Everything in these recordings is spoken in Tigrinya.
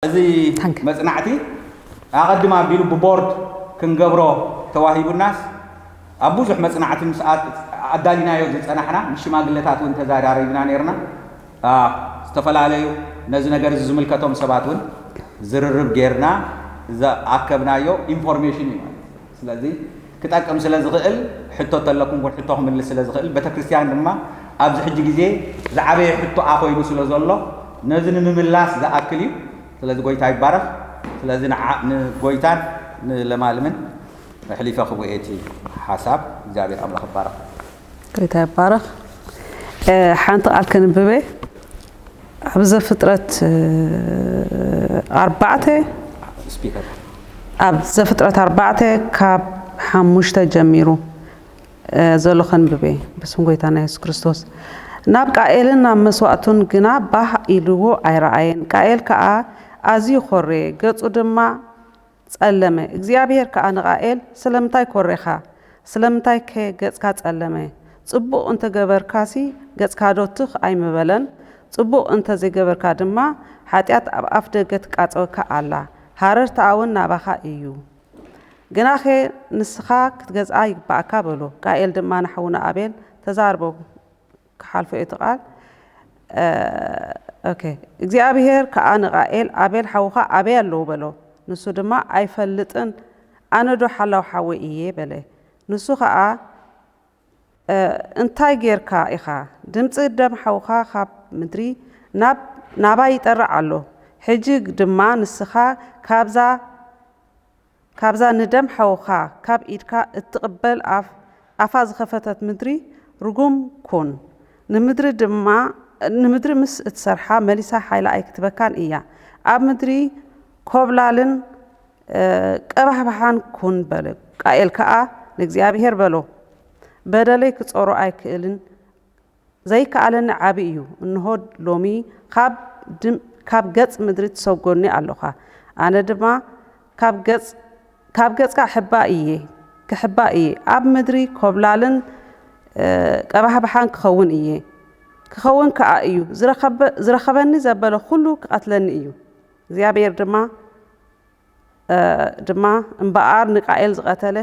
እዚ መፅናዕቲ ኣቐድም ኣቢሉ ብቦርድ ክንገብሮ ተዋሂቡናስ ኣብ ብዙሕ መፅናዕቲ ምስ ኣዳሊናዮ ዝፀናሕና፣ ምስ ሽማግለታት እውን ተዛራሪብና ነርና። ዝተፈላለዩ ነዚ ነገር እዚ ዝምልከቶም ሰባት እውን ዝርርብ ጌርና ዝኣከብናዮ ኢንፎርሜሽን እዩ ማለት እዩ። ስለዚ ክጠቅም ስለ ዝኽእል፣ ሕቶ ተለኩም እውን ሕቶ ክምልስ ስለ ዝኽእል፣ ቤተክርስትያን ድማ ኣብዚ ሕጂ ግዜ ዝዓበየ ሕቶኣ ኮይኑ ስለ ዘሎ፣ ነዚ ንምምላስ ዝኣክል እዩ። ስለዚ ጎይታ ይባረኽ። ስለዚ ንዓ- ንጎይታን ንለማልምን ኣሕሊፈ ክብኡ እቲ ሓሳብ። እግዚኣብሔር ኣምላኽ ይባረኽ። ጎይታ ይባረኽ። ሓንቲ ቃል ከንብበ ኣብ ዘፍጥረት ኣርባዕተ ስፒከር ኣብ ዘፍጥረት ኣርባዕተ ካብ ሓሙሽተ ጀሚሩ ዘሎ ከንብበ። ብስም ጎይታና የሱስ ክርስቶስ። ናብ ቃኤልን ናብ መስዋእቱን ግና ባህ ኢልዎ ኣይረኣየን። ቃኤል ከኣ ኣዝዩ ኾረየ፣ ገጹ ድማ ጸለመ። እግዚኣብሄር ከኣ ንቃኤል፣ ስለምንታይ ኮሬኻ? ስለምንታይከ ገጽካ ጸለመ? ጽቡቕ እንተ ገበርካሲ ገጽካዶ ትኽ ኣይምበለን? ጽቡቕ እንተ ዘይገበርካ ድማ፣ ሓጢኣት ኣብ ኣፍደገ ትቃጸወካ ኣላ፣ ሃረርታኣ እውን ናባኻ እዩ። ግናኸ ንስኻ ክትገዝኣ ይግብኣካ በሎ። ቃኤል ድማ ንሓውና ኣቤል ተዛረቦ። ክሓልፎ እቲ ቃል። ኦኬ። እግዚኣብሄር ከኣ ንቃኤል፣ ኣቤል ሓውኻ ኣበይ ኣለዉ? በሎ። ንሱ ድማ ኣይፈልጥን፣ ኣነ ዶ ሓላው ሓወይ እየ? በለ። ንሱ ኸኣ እንታይ ጌርካ ኢኻ? ድምጺ ደም ሓውኻ ካብ ምድሪ ናብ ናባይ ይጠርዕ ኣሎ። ሕጂ ድማ ንስኻ ካብዛ ካብዛ ንደም ሓውኻ ካብ ኢድካ እትቕበል ኣፍ ኣፋ ዝኸፈተት ምድሪ ርጉም ኩን። ንምድሪ ድማ ንምድሪ ምስ እትሰርሓ መሊሳ ሓይላ ኣይክትበካን እያ። ኣብ ምድሪ ኮብላልን ቀባሕባሓን ኩን በለ። ቃኤል ከኣ ንእግዚኣብሄር በሎ፣ በደለይ ክጾሮ ኣይክእልን ዘይከኣለኒ ዓቢ እዩ። እንሆ ሎሚ ካብ ገጽ ምድሪ ትሰጎኒ ኣሎኻ፣ ኣነ ድማ ካብ ገጽካ ክሕባእ እየ ክሕባእ እየ፣ ኣብ ምድሪ ኮብላልን ቀባሕባሓን ክኸውን እየ። ክኸውን ከኣ እዩ፣ ዝረኸበኒ ዘበለ ኩሉ ክቐትለኒ እዩ። እግዚኣብሔር ድማ ድማ እምበኣር ንቃኤል ዝቐተለ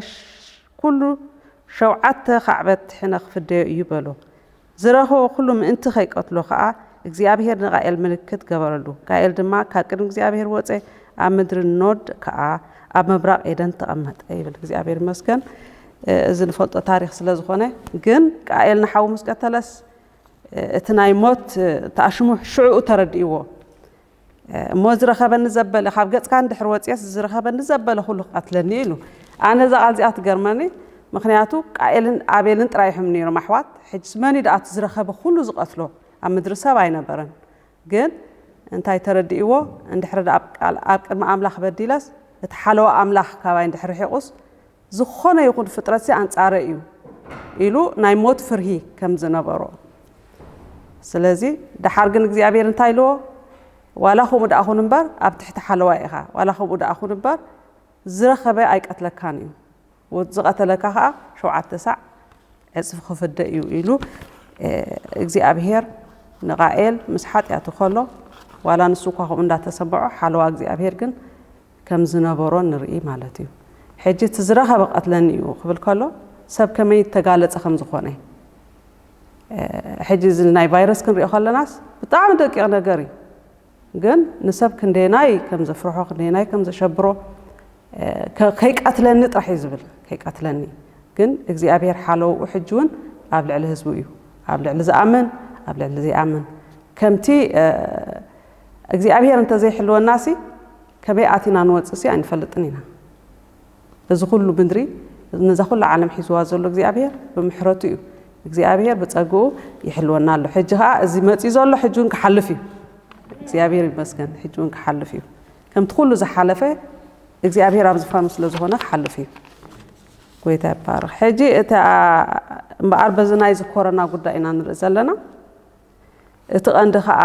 ኩሉ ሸውዓተ ካዕበት ሕነ ክፍደዮ እዩ በሎ። ዝረኸቦ ኩሉ ምእንቲ ከይቀትሎ ከኣ እግዚኣብሄር ንቃኤል ምልክት ገበረሉ። ቃኤል ድማ ካብ ቅድሚ እግዚኣብሄር ወጸ፣ ኣብ ምድሪ ኖድ ከኣ ኣብ ምብራቕ ኤደን ተቐመጠ ይብል። እግዚኣብሄር ይመስገን። እዚ ንፈልጦ ታሪኽ ስለ ዝኾነ ግን ቃኤል ንሓዉ ምስ ቀተለስ እቲ ናይ ሞት ተኣሽሙ ሽዕኡ ተረዲእዎ። እሞ ዝረኸበኒ ዘበለ ካብ ገጽካ እንድሕር ወጽየስ ዝረኸበኒ ዘበለ ኩሉ ክቐትለኒ ኢሉ። ኣነ እዛ ቃል እዚኣ ትገርመኒ። ምኽንያቱ ቃኤልን ኣቤልን ጥራይ እዮም ነይሮም ኣሕዋት። ሕጅስ መን እዩ ደኣ እቲ ዝረኸበ ኩሉ ዝቐትሎ? ኣብ ምድሪ ሰብ ኣይነበረን። ግን እንታይ ተረዲእዎ? እንድሕሪ ደኣ ኣብ ቃል ኣብ ቅድሚ ኣምላኽ በዲለስ እቲ ሓለዋ ኣምላኽ ካባይ እንድሕር ርሒቑስ ዝኾነ ይኹን ፍጥረትሲ ኣንጻረይ እዩ ኢሉ ናይ ሞት ፍርሂ ከም ዝነበሮ። ስለዚ ደሓር ግን እግዚኣብሔር እንታይ ኢልዎ? ዋላ ከምኡ ደኣ ኹን እምበር ኣብ ትሕቲ ሓለዋ ኢኻ፣ ዋላ ከምኡ ደኣ ኹን እምበር ዝረኸበ ኣይቀትለካን እዩ፣ ዝቐተለካ ከዓ ሸውዓተ ሳዕ ዕፅፊ ክፍደ እዩ ኢሉ እግዚኣብሔር ንቃኤል ምስ ሓጢኣቱ ከሎ ዋላ ንሱ እኳ ከምኡ እንዳተሰምዖ ሓለዋ እግዚኣብሔር ግን ከም ዝነበሮ ንርኢ ማለት እዩ። ሕጂ እቲ ዝረኸበ ቀትለኒ እዩ ክብል ከሎ ሰብ ከመይ ተጋለጸ ከም ዝኾነ ሕጂ እዚ ናይ ቫይረስ ክንሪኦ ከለናስ ብጣዕሚ ደቂቕ ነገር እዩ። ግን ንሰብ ክንደየናይ ከም ዘፍርሖ ክንደየናይ ከም ዘሸብሮ ከይቀትለኒ ጥራሕ እዩ ዝብል ከይቀትለኒ። ግን እግዚኣብሔር ሓለውኡ ሕጂ እውን ኣብ ልዕሊ ህዝቡ እዩ፣ ኣብ ልዕሊ ዝኣምን ኣብ ልዕሊ ዘይኣምን። ከምቲ እግዚኣብሔር እንተዘይሕልወናሲ ከመይ ኣቲና ንወፅእሲ ኣይንፈልጥን ኢና። እዚ ኩሉ ምድሪ ነዛ ኩሉ ዓለም ሒዝዋ ዘሎ እግዚኣብሔር ብምሕረቱ እዩ። እግዚኣብሔር ብፀግኡ ይሕልወና ኣሎ። ሕጂ ከዓ እዚ መፅዩ ዘሎ ሕጂ እውን ክሓልፍ እዩ። እግዚኣብሔር ይመስገን፣ ሕጂ እውን ክሓልፍ እዩ። ከምቲ ኩሉ ዝሓለፈ እግዚኣብሔር ኣብ ዝፋኑ ስለ ዝኾነ ክሓልፍ እዩ። ጎይታ ይባረኽ። ሕጂ እቲ እምበኣር በዚ ናይዚ ኮረና ጉዳይ ኢና ንርኢ ዘለና። እቲ ቀንዲ ከዓ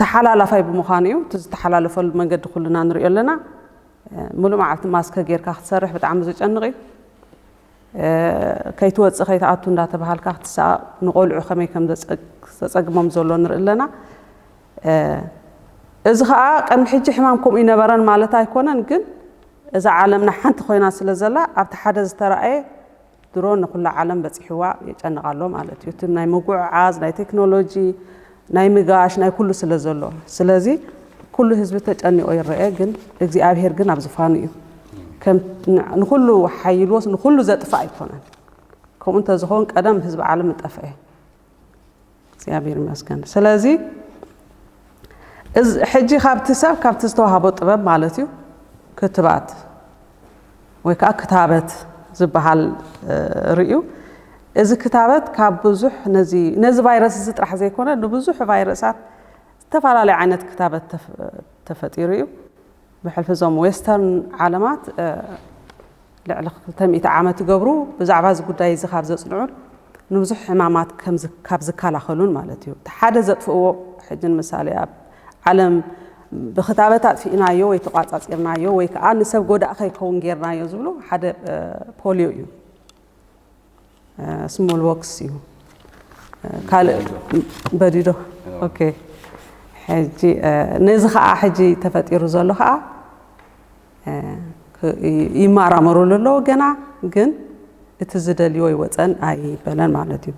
ተሓላላፋይ ብምዃኑ እዩ። እቲ ዝተሓላለፈሉ መንገዲ ኩልና ንሪኦ ኣለና። ሙሉእ መዓልቲ ማስከ ጌርካ ክትሰርሕ ብጣዕሚ ዘጨንቕ እዩ። ከይትወፅእ ከይትኣቱ እንዳተባሃልካ ክትሰኣቕ፣ ንቆልዑ ከመይ ከም ዘፀግሞም ዘሎ ንርኢ ኣለና። እዚ ከዓ ቅድሚ ሕጂ ሕማም ከምኡ ይነበረን ማለት ኣይኮነን፣ ግን እዛ ዓለምና ሓንቲ ኮይና ስለ ዘላ ኣብቲ ሓደ ዝተረኣየ ድሮ ንኩላ ዓለም በፂሕዋ የጨንቕ ኣሎ ማለት እዩ። እቲ ናይ ምጉዕዓዝ፣ ናይ ቴክኖሎጂ፣ ናይ ምጋሽ፣ ናይ ኩሉ ስለ ዘሎ፣ ስለዚ ኩሉ ህዝቢ ተጨኒቆ ይረአ፣ ግን እግዚኣብሔር ግን ኣብ ዝፋኑ እዩ። ከም ንኩሉ ሓይልዎስ ንኩሉ ዘጥፋእ ኣይኮነን። ከምኡ እንተዝኸውን ቀደም ህዝቢ ዓለም ምጠፍአ። እግዚኣብሔር ይመስገን። ስለዚ እዚ ሕጂ ካብቲ ሰብ ካብቲ ዝተዋህቦ ጥበብ ማለት እዩ ክትባት ወይ ከዓ ክታበት ዝበሃል ርእዩ። እዚ ክታበት ካብ ብዙሕ ነዚ ነዚ ቫይረስ እዚ ጥራሕ ዘይኮነ ንብዙሕ ቫይረሳት ዝተፈላለዩ ዓይነት ክታበት ተፈጢሩ እዩ። ብሕልፊ እዞም ዌስተርን ዓለማት ልዕሊ ክልተ ሚእቲ ዓመት ይገብሩ ብዛዕባ እዚ ጉዳይ እዚ ካብ ዘጽንዑን ንብዙሕ ሕማማት ካብ ዝከላኸሉን ማለት እዩ። እቲ ሓደ ዘጥፍእዎ ሕጂ ንምሳሌ ኣብ ዓለም ብክታበት ኣጥፊእናዮ ወይ ተቋጻጺርናዮ ወይ ከዓ ንሰብ ጎዳእ ከይከውን ጌርናዮ ዝብሉ ሓደ ፖሊዮ እዩ። ስሞል ዎክስ እዩ። ካልእ በዲዶ። ኦኬ። ሕጂ ነዚ ከዓ ሕጂ ተፈጢሩ ዘሎ ከዓ ይመራመሩሉ ኣለዉ ገና፣ ግን እቲ ዝደልዮ ይወፀን ኣይበለን ማለት እዩ።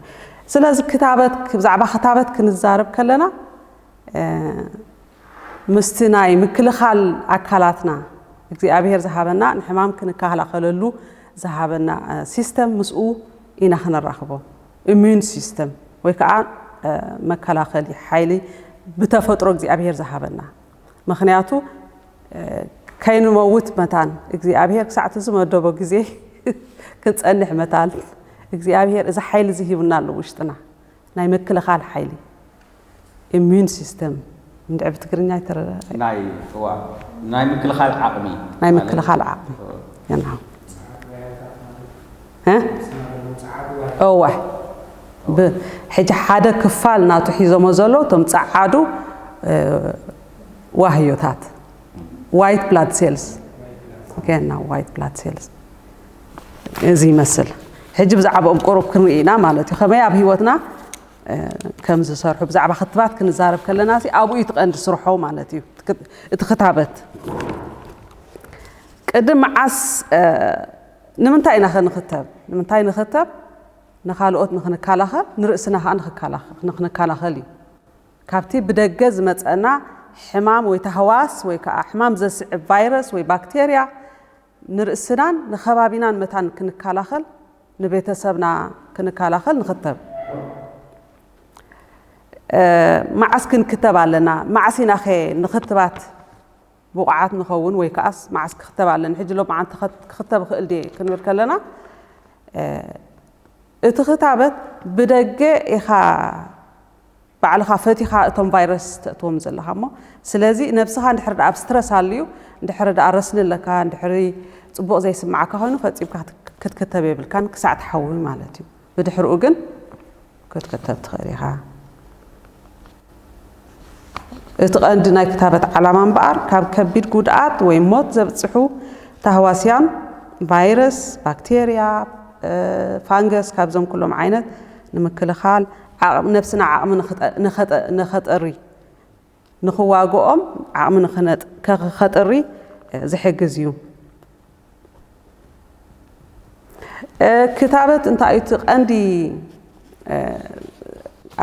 ስለዚ ክታበት ብዛዕባ ክታበት ክንዛረብ ከለና ምስቲ ናይ ምክልኻል ኣካላትና እግዚኣብሔር ዝሃበና ንሕማም ክንከላኸለሉ ዝሃበና ሲስተም ምስኡ ኢና ክነራኽቦ። ኢሚዩን ሲስተም ወይ ከዓ መከላኸሊ ሓይሊ ብተፈጥሮ እግዚኣብሔር ዝሃበና። ምክንያቱ ከይንመውት መታን እግዚኣብሔር ክሳዕ እቲ ዝመደቦ ግዜ ክንፀንሕ መታን እግዚኣብሔር እዚ ሓይሊ እዚ ሂቡና ኣሎ ውሽጥና። ናይ ምክልኻል ሓይሊ ኢሚዩን ሲስተም እንድዒ ብትግርኛ ኣይተረዳ ናይ እዋ ናይ ምክልኻል ዓቕሚ ናይ ምክልኻል ዓቕሚ ገና እ እዋ ብ- ሕጂ ሓደ ክፋል ናቱ ሒዞሞ ዘለዉ እቶም ጸዓዱ እ፣ ዋህዮታት white blood cells ገና white blood cells እዚ ይመስል። ሕጂ ብዛዕባኦም ቁሩብ ክንርኢ ኢና ማለት እዩ። ከመይ ኣብ ህይወትና ከም ዝሰርሑ ብዛዕባ ክትባት ክንዛረብ ከለና ሲ ኣብኡ እዩ ትቐንዲ ስርሖ ማለት እዩ። እቲ ክታበት ቅድም መዓስ ንምንታይ ኢና ከ ንኽተብ? ንምንታይ ንኽተብ? ንኻልኦት ንኽንከላኸል ንርእስና ከዓ ንኽንከላኸል እዩ። ካብቲ ብደገ ዝመፀና ሕማም ወይ ታህዋስ ወይ ከዓ ሕማም ዘስዕብ ቫይረስ ወይ ባክቴርያ ንርእስናን ንኸባቢናን መታን ክንከላኸል ንቤተሰብና ክንከላኸል ንኽተብ። መዓስ ክንክተብ ኣለና? መዓስ ኢና ኸ ንኽትባት ብቑዓት ንኸውን ወይ ከዓስ መዓስ ክኽተብ ኣለኒ? ሕጂ ሎም መዓንቲ ክኽተብ እኽእል ድየ ክንብል ከለና እቲ ክታበት ብደገ ኢኻ ባዕልኻ ፈቲኻ እቶም ቫይረስ ተእትዎም ዘለኻ እሞ ስለዚ ነብስኻ እንድሕር ደኣ ኣብ ስትረስ ኣልዩ እንድሕር ደኣ ረስኒ ኣለካ እንድሕሪ ፅቡቕ ዘይስምዓካ ኮይኑ ፈፂምካ ክትክተብ የብልካን ክሳዕ ትሓዊ ማለት እዩ። ብድሕርኡ ግን ክትክተብ ትኽእል ኢኻ። እቲ ቀንዲ ናይ ክታበት ዓላማ እምበኣር ካብ ከቢድ ጉድኣት ወይ ሞት ዘብፅሑ ታህዋስያን ቫይረስ፣ ባክቴርያ፣ ፋንገስ ካብዞም ኩሎም ዓይነት ንምክልኻል ዓቕሚ ነብስና ዓቕሚ ንኸጠሪ ንኽዋግኦም ዓቕሚ ንኸጠሪ ዝሕግዝ እዩ። ክታበት እንታይ እዩ እቲ ቀንዲ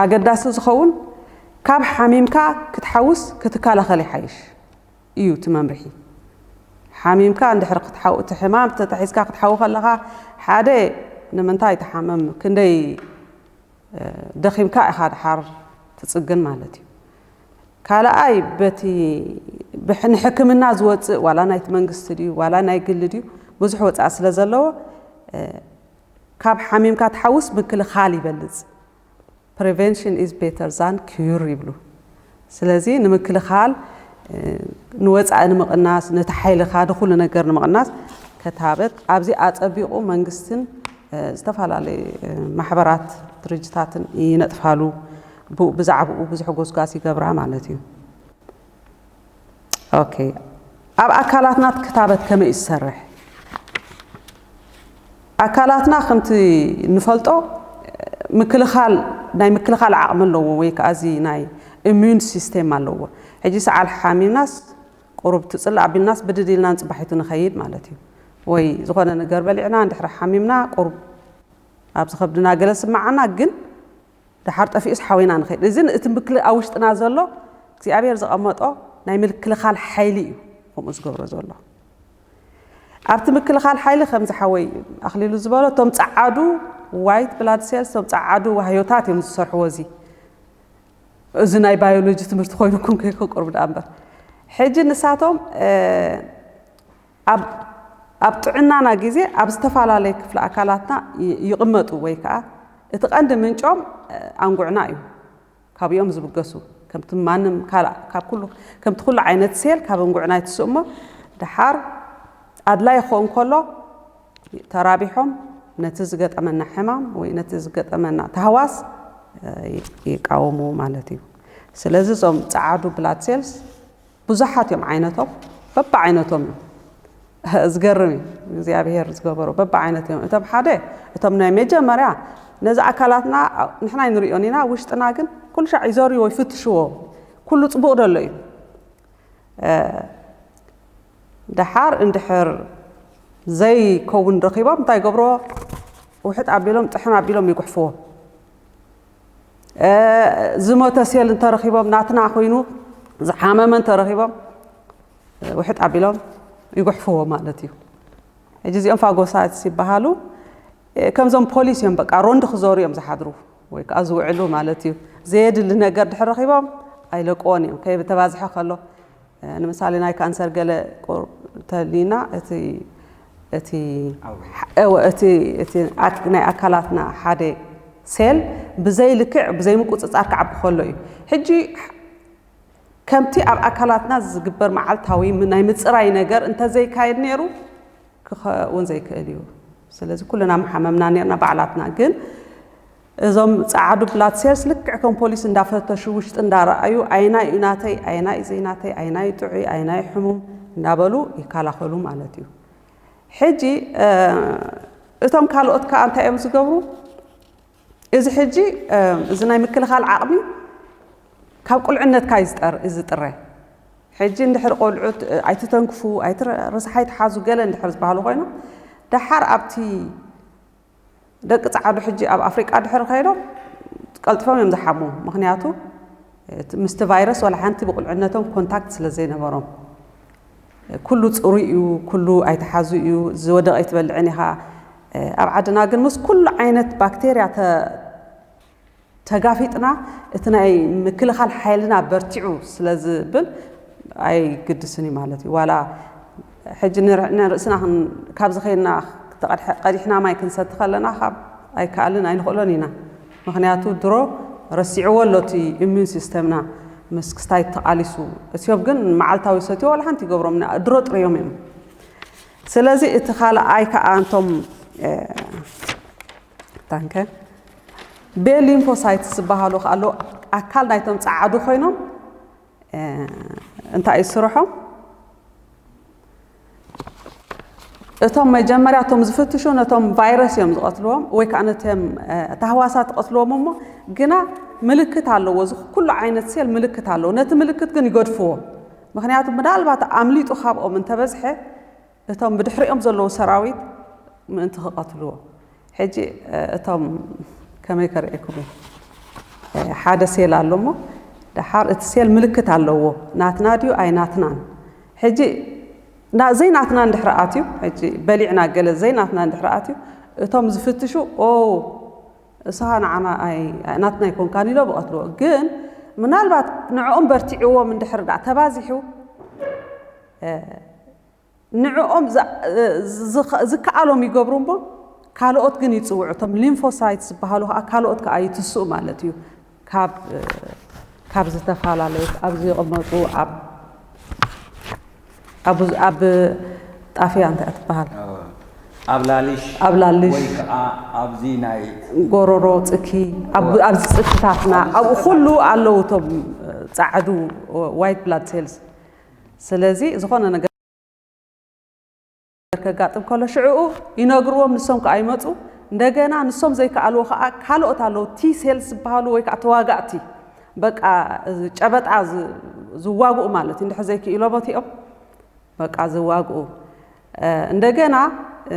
ኣገዳሲ ዝኸውን? ካብ ሓሚምካ ክትሓውስ ክትከላኸል ይሓይሽ እዩ እቲ መምርሒ። ሓሚምካ እንድሕር ክትሓው እቲ ሕማም ተታሒዝካ ክትሓዊ ከለኻ ሓደ ንምንታይ ትሓምም ክንደይ ደኺምካ ኢኻ ድሓር ትጽግን ማለት እዩ። ካልኣይ በቲ ንሕክምና ዝወፅእ ዋላ ናይቲ መንግስቲ ድዩ ዋላ ናይ ግሊ ድዩ ብዙሕ ወፃኢ ስለ ዘለዎ ካብ ሓሚምካ ትሓውስ ምክልኻል ይበልፅ። Prevention is better than cure ይብሉ። ስለዚ ንምክልኻል ንወፃኢ ንምቕናስ ነቲ ሓይልኻ ንኩሉ ነገር ንምቕናስ ከታበት ኣብዚ ኣፀቢቑ መንግስትን ዝተፈላለዩ ማሕበራት ድርጅታትን ይነጥፋሉ። ብኡ ብዛዕባኡ ብዙሕ ጎስጓስ ይገብራ ማለት እዩ። ኦኬ፣ ኣብ ኣካላትና ክታበት ከመይ እዩ ዝሰርሕ? ኣካላትና ከምቲ ንፈልጦ ምክልኻል ናይ ምክልኻል ዓቕሚ ኣለዎ ወይ ከዓ እዚ ናይ ኢሚዩን ሲስተም ኣለዎ። ሕጂ ሰዓል ሓሚምናስ ቁሩብ ትፅላእ ኣቢልናስ ብድድ ኢልና ንፅባሒቱ ንኸይድ ማለት እዩ። ወይ ዝኾነ ነገር በሊዕና እንድሕር ሓሚምና ቁሩብ ኣብዚ ከብድና ገለ ስማዓና፣ ግን ደሓር ጠፊኡስ ሓዊና ንኸይድ። እዚ እቲ ምክል ኣብ ውሽጥና ዘሎ እግዚኣብሔር ዘቐመጦ ናይ ምክልኻል ሓይሊ እዩ ከምኡ ዝገብሮ ዘሎ። ኣብቲ ምክልኻል ሓይሊ ከምዚ ሓወይ ኣኽሊሉ ዝበሎ እቶም ጸዓዱ ዋይት ብላድ ሴልስ እቶም ጸዓዱ ዋህዮታት እዮም ዝሰርሕዎ። እዚ እዚ ናይ ባዮሎጂ ትምህርቲ ኮይኑኩም ከይኮን ቁርብ ደኣ እምበር ሕጂ ንሳቶም ኣብ ጥዕናና ግዜ ኣብ ዝተፈላለየ ክፍሊ ኣካላትና ይቕመጡ ወይ ከዓ እቲ ቀንዲ ምንጮም ኣንጉዕና እዩ። ካብኦም ዝብገሱ ከምቲ ማንም ካልእ ካብ ኩሉ ከምቲ ኩሉ ዓይነት ሴል ካብ ኣንጉዕና ይትስኡ እሞ ደሓር ኣድላይ ክኸውን ከሎ ተራቢሖም ነቲ ዝገጠመና ሕማም ወይ ነቲ ዝገጠመና ታህዋስ ይቃወሙ ማለት እዩ። ስለዚ እዞም ጸዓዱ ብላድ ሴልስ ብዙሓት እዮም ዓይነቶም፣ በብዓይነቶም እዮም። ዝገርም እዩ እግዚኣብሔር ዝገበሮ በብዓይነት እዮም። እቶም ሓደ እቶም ናይ መጀመርያ ነዚ ኣካላትና ንሕና ኣይንሪኦን ኢና፣ ውሽጥና ግን ኩሉ ሻዕ ይዘርዎ ይፍትሽዎ፣ ኩሉ ፅቡቕ ደሎ እዩ። ደሓር እንድሕር ዘይከውን ረኺቦም እንታይ ገብርዎ? ውሕጥ ኣቢሎም ጥሕን ኣቢሎም ይጉሕፍዎ። ዝሞተ ሴል እንተረኺቦም ናትና ኮይኑ ዝሓመመ እንተረኺቦም ውሕጥ ኣቢሎም ይጉሕፍዎ ማለት እዩ። ሕጂ እዚኦም ፋጎሳይትስ ይበሃሉ። ከምዞም ፖሊስ እዮም፣ በቃ ሮንድ ክዞሩ እዮም ዝሓድሩ ወይ ከዓ ዝውዕሉ ማለት እዩ። ዘየድሊ ነገር ድሕር ረኺቦም ኣይለቅዎን እዮም። ከይተባዝሐ ከሎ ንምሳሌ ናይ ካንሰር ገለ ተሊና እቲ እቲ ናይ ኣካላትና ሓደ ሴል ብዘይ ልክዕ ብዘይ ምቁፅፃር ክዓቢ ከሎ እዩ። ሕጂ ከምቲ ኣብ ኣካላትና ዝግበር መዓልታዊ ናይ ምፅራይ ነገር እንተዘይካየድ ነይሩ ክኸውን ዘይክእል እዩ። ስለዚ ኩልና ምሓመምና ነርና ባዕላትና። ግን እዞም ጸዓዱ ብላድ ሴልስ ልክዕ ከም ፖሊስ እንዳፈተሹ ውሽጢ እንዳረኣዩ ኣየናይ እዩ ናተይ ኣየናይ እዩ ዘይናተይ ኣየናይ እዩ ጥዑይ ኣየናይ እዩ ሕሙም እንዳበሉ ይከላኸሉ ማለት እዩ። ሕጂ እቶም ካልኦት ከኣ እንታይ እዮም ዝገብሩ? እዚ ሕጂ እዚ ናይ ምክልኻል ዓቕሚ ካብ ቁልዕነትካ እዩ ዝጥረ። ሕጂ እንድሕር ቆልዑት ኣይትተንክፉ ኣይትረሳሓ ኣይትሓዙ ገለ እንድሕር ዝበሃሉ ኮይኖም ደሓር ኣብቲ ደቂ ጸዓዱ ሕጂ ኣብ ኣፍሪቃ ድሕሪ ከይዶም ቀልጥፎም እዮም ዝሓሙ። ምክንያቱ ምስቲ ቫይረስ ዋላ ሓንቲ ብቁልዕነቶም ኮንታክት ስለ ዘይነበሮም ኩሉ ፅሩይ እዩ፣ ኩሉ ኣይትሓዙ እዩ፣ ዝወደቐ ኣይትበልዕን ኢኻ። ኣብ ዓድና ግን ምስ ኩሉ ዓይነት ባክቴርያ ተጋፊጥና እቲ ናይ ምክልኻል ሓይልና በርቲዑ ስለ ዝብል ኣይግድስን እዩ ማለት እዩ። ዋላ ሕጂ ንርእስና ካብዚ ከይድና ቀዲሕና ማይ ክንሰቲ ከለና ካብ ኣይከኣልን ኣይንኽእሎን ኢና። ምክንያቱ ድሮ ረሲዕዎ ኣሎ እቲ ኢሚዩን ሲስተምና ምስ ክስታይ ተቓሊሱ። እቲኦም ግን መዓልታዊ ሰትዮ ዋላ ሓንቲ ይገብሮም ድሮ ጥርዮም እዮም። ስለዚ እቲ ካልኣይ ከዓ እንቶም ታንከ ቤ ሊምፎሳይትስ ዝበሃሉ ከኣሎ ኣካል ናይቶም ጸዓዱ ኮይኖም እንታይ እዩ ስርሖም? እቶም መጀመርያ እቶም ዝፍትሹ ነቶም ቫይረስ እዮም ዝቐትልዎም ወይ ከዓ ነቶም ታህዋሳት ይቐትልዎም እሞ ግና ምልክት ኣለዎ። እዚ ኩሉ ዓይነት ሴል ምልክት ኣለዎ። ነቲ ምልክት ግን ይገድፍዎ። ምክንያቱ ምናልባት ኣምሊጡ ካብኦም እንተበዝሐ እቶም ብድሕሪኦም ዘለዉ ሰራዊት ምእንቲ ክቐትልዎ። ሕጂ እቶም ከመይ ከርእየኩም እየ? ሓደ ሴል ኣሎ እሞ ደሓር እቲ ሴል ምልክት ኣለዎ። ናትና ድዩ ኣይ ናትናን? ሕጂ ዘይናትና እንድሕር ኣትዩ ሕጂ በሊዕና ገለ ዘይናትና እንድሕር ኣትዩ እቶም ዝፍትሹ ኦ እሳኻ ንዓና ናትና ኣይኮንካን ኢሎም ይቐትልዎ። ግን ምናልባት ንዕኦም በርቲዕዎም እንድሕር ዳ ተባዚሑ ንዕኦም ዝከኣሎም ይገብሩ እሞ ካልኦት ግን ይፅውዑ። እቶም ሊምፎሳይት ዝበሃሉ ከዓ ካልኦት ከዓ ይትስኡ ማለት እዩ። ካብ ካብ ዝተፈላለዩ ኣብዚ ይቕመጡ ኣብ ኣብ ጣፍያ እንታይ ትበሃል ኣብ ላልሽ ኣብ ላልሽ ወይ ከዓ ኣብዚ ናይ ጎሮሮ ፅኪ ኣብዚ ፅክታትና ኣብኡ ኩሉ ኣለዉ እቶም ፃዕዱ ዋይት ብላድ ሴልስ። ስለዚ ዝኾነ ነገር ከጋጥም ከሎ ሽዕኡ ይነግርዎም፣ ንሶም ከዓ ይመፁ። እንደገና ንሶም ዘይከኣልዎ ከዓ ካልኦት ኣለዉ፣ ቲ ሴልስ ዝበሃሉ ወይ ከዓ ተዋጋእቲ፣ በቃ እዚ ጨበጣ ዝ- ዝዋግኡ ማለት እዩ። እንድሕር ዘይክኢሎም እቲኦም በቃ ዝዋግኡ። እ፣ እንደገና፣ እ፣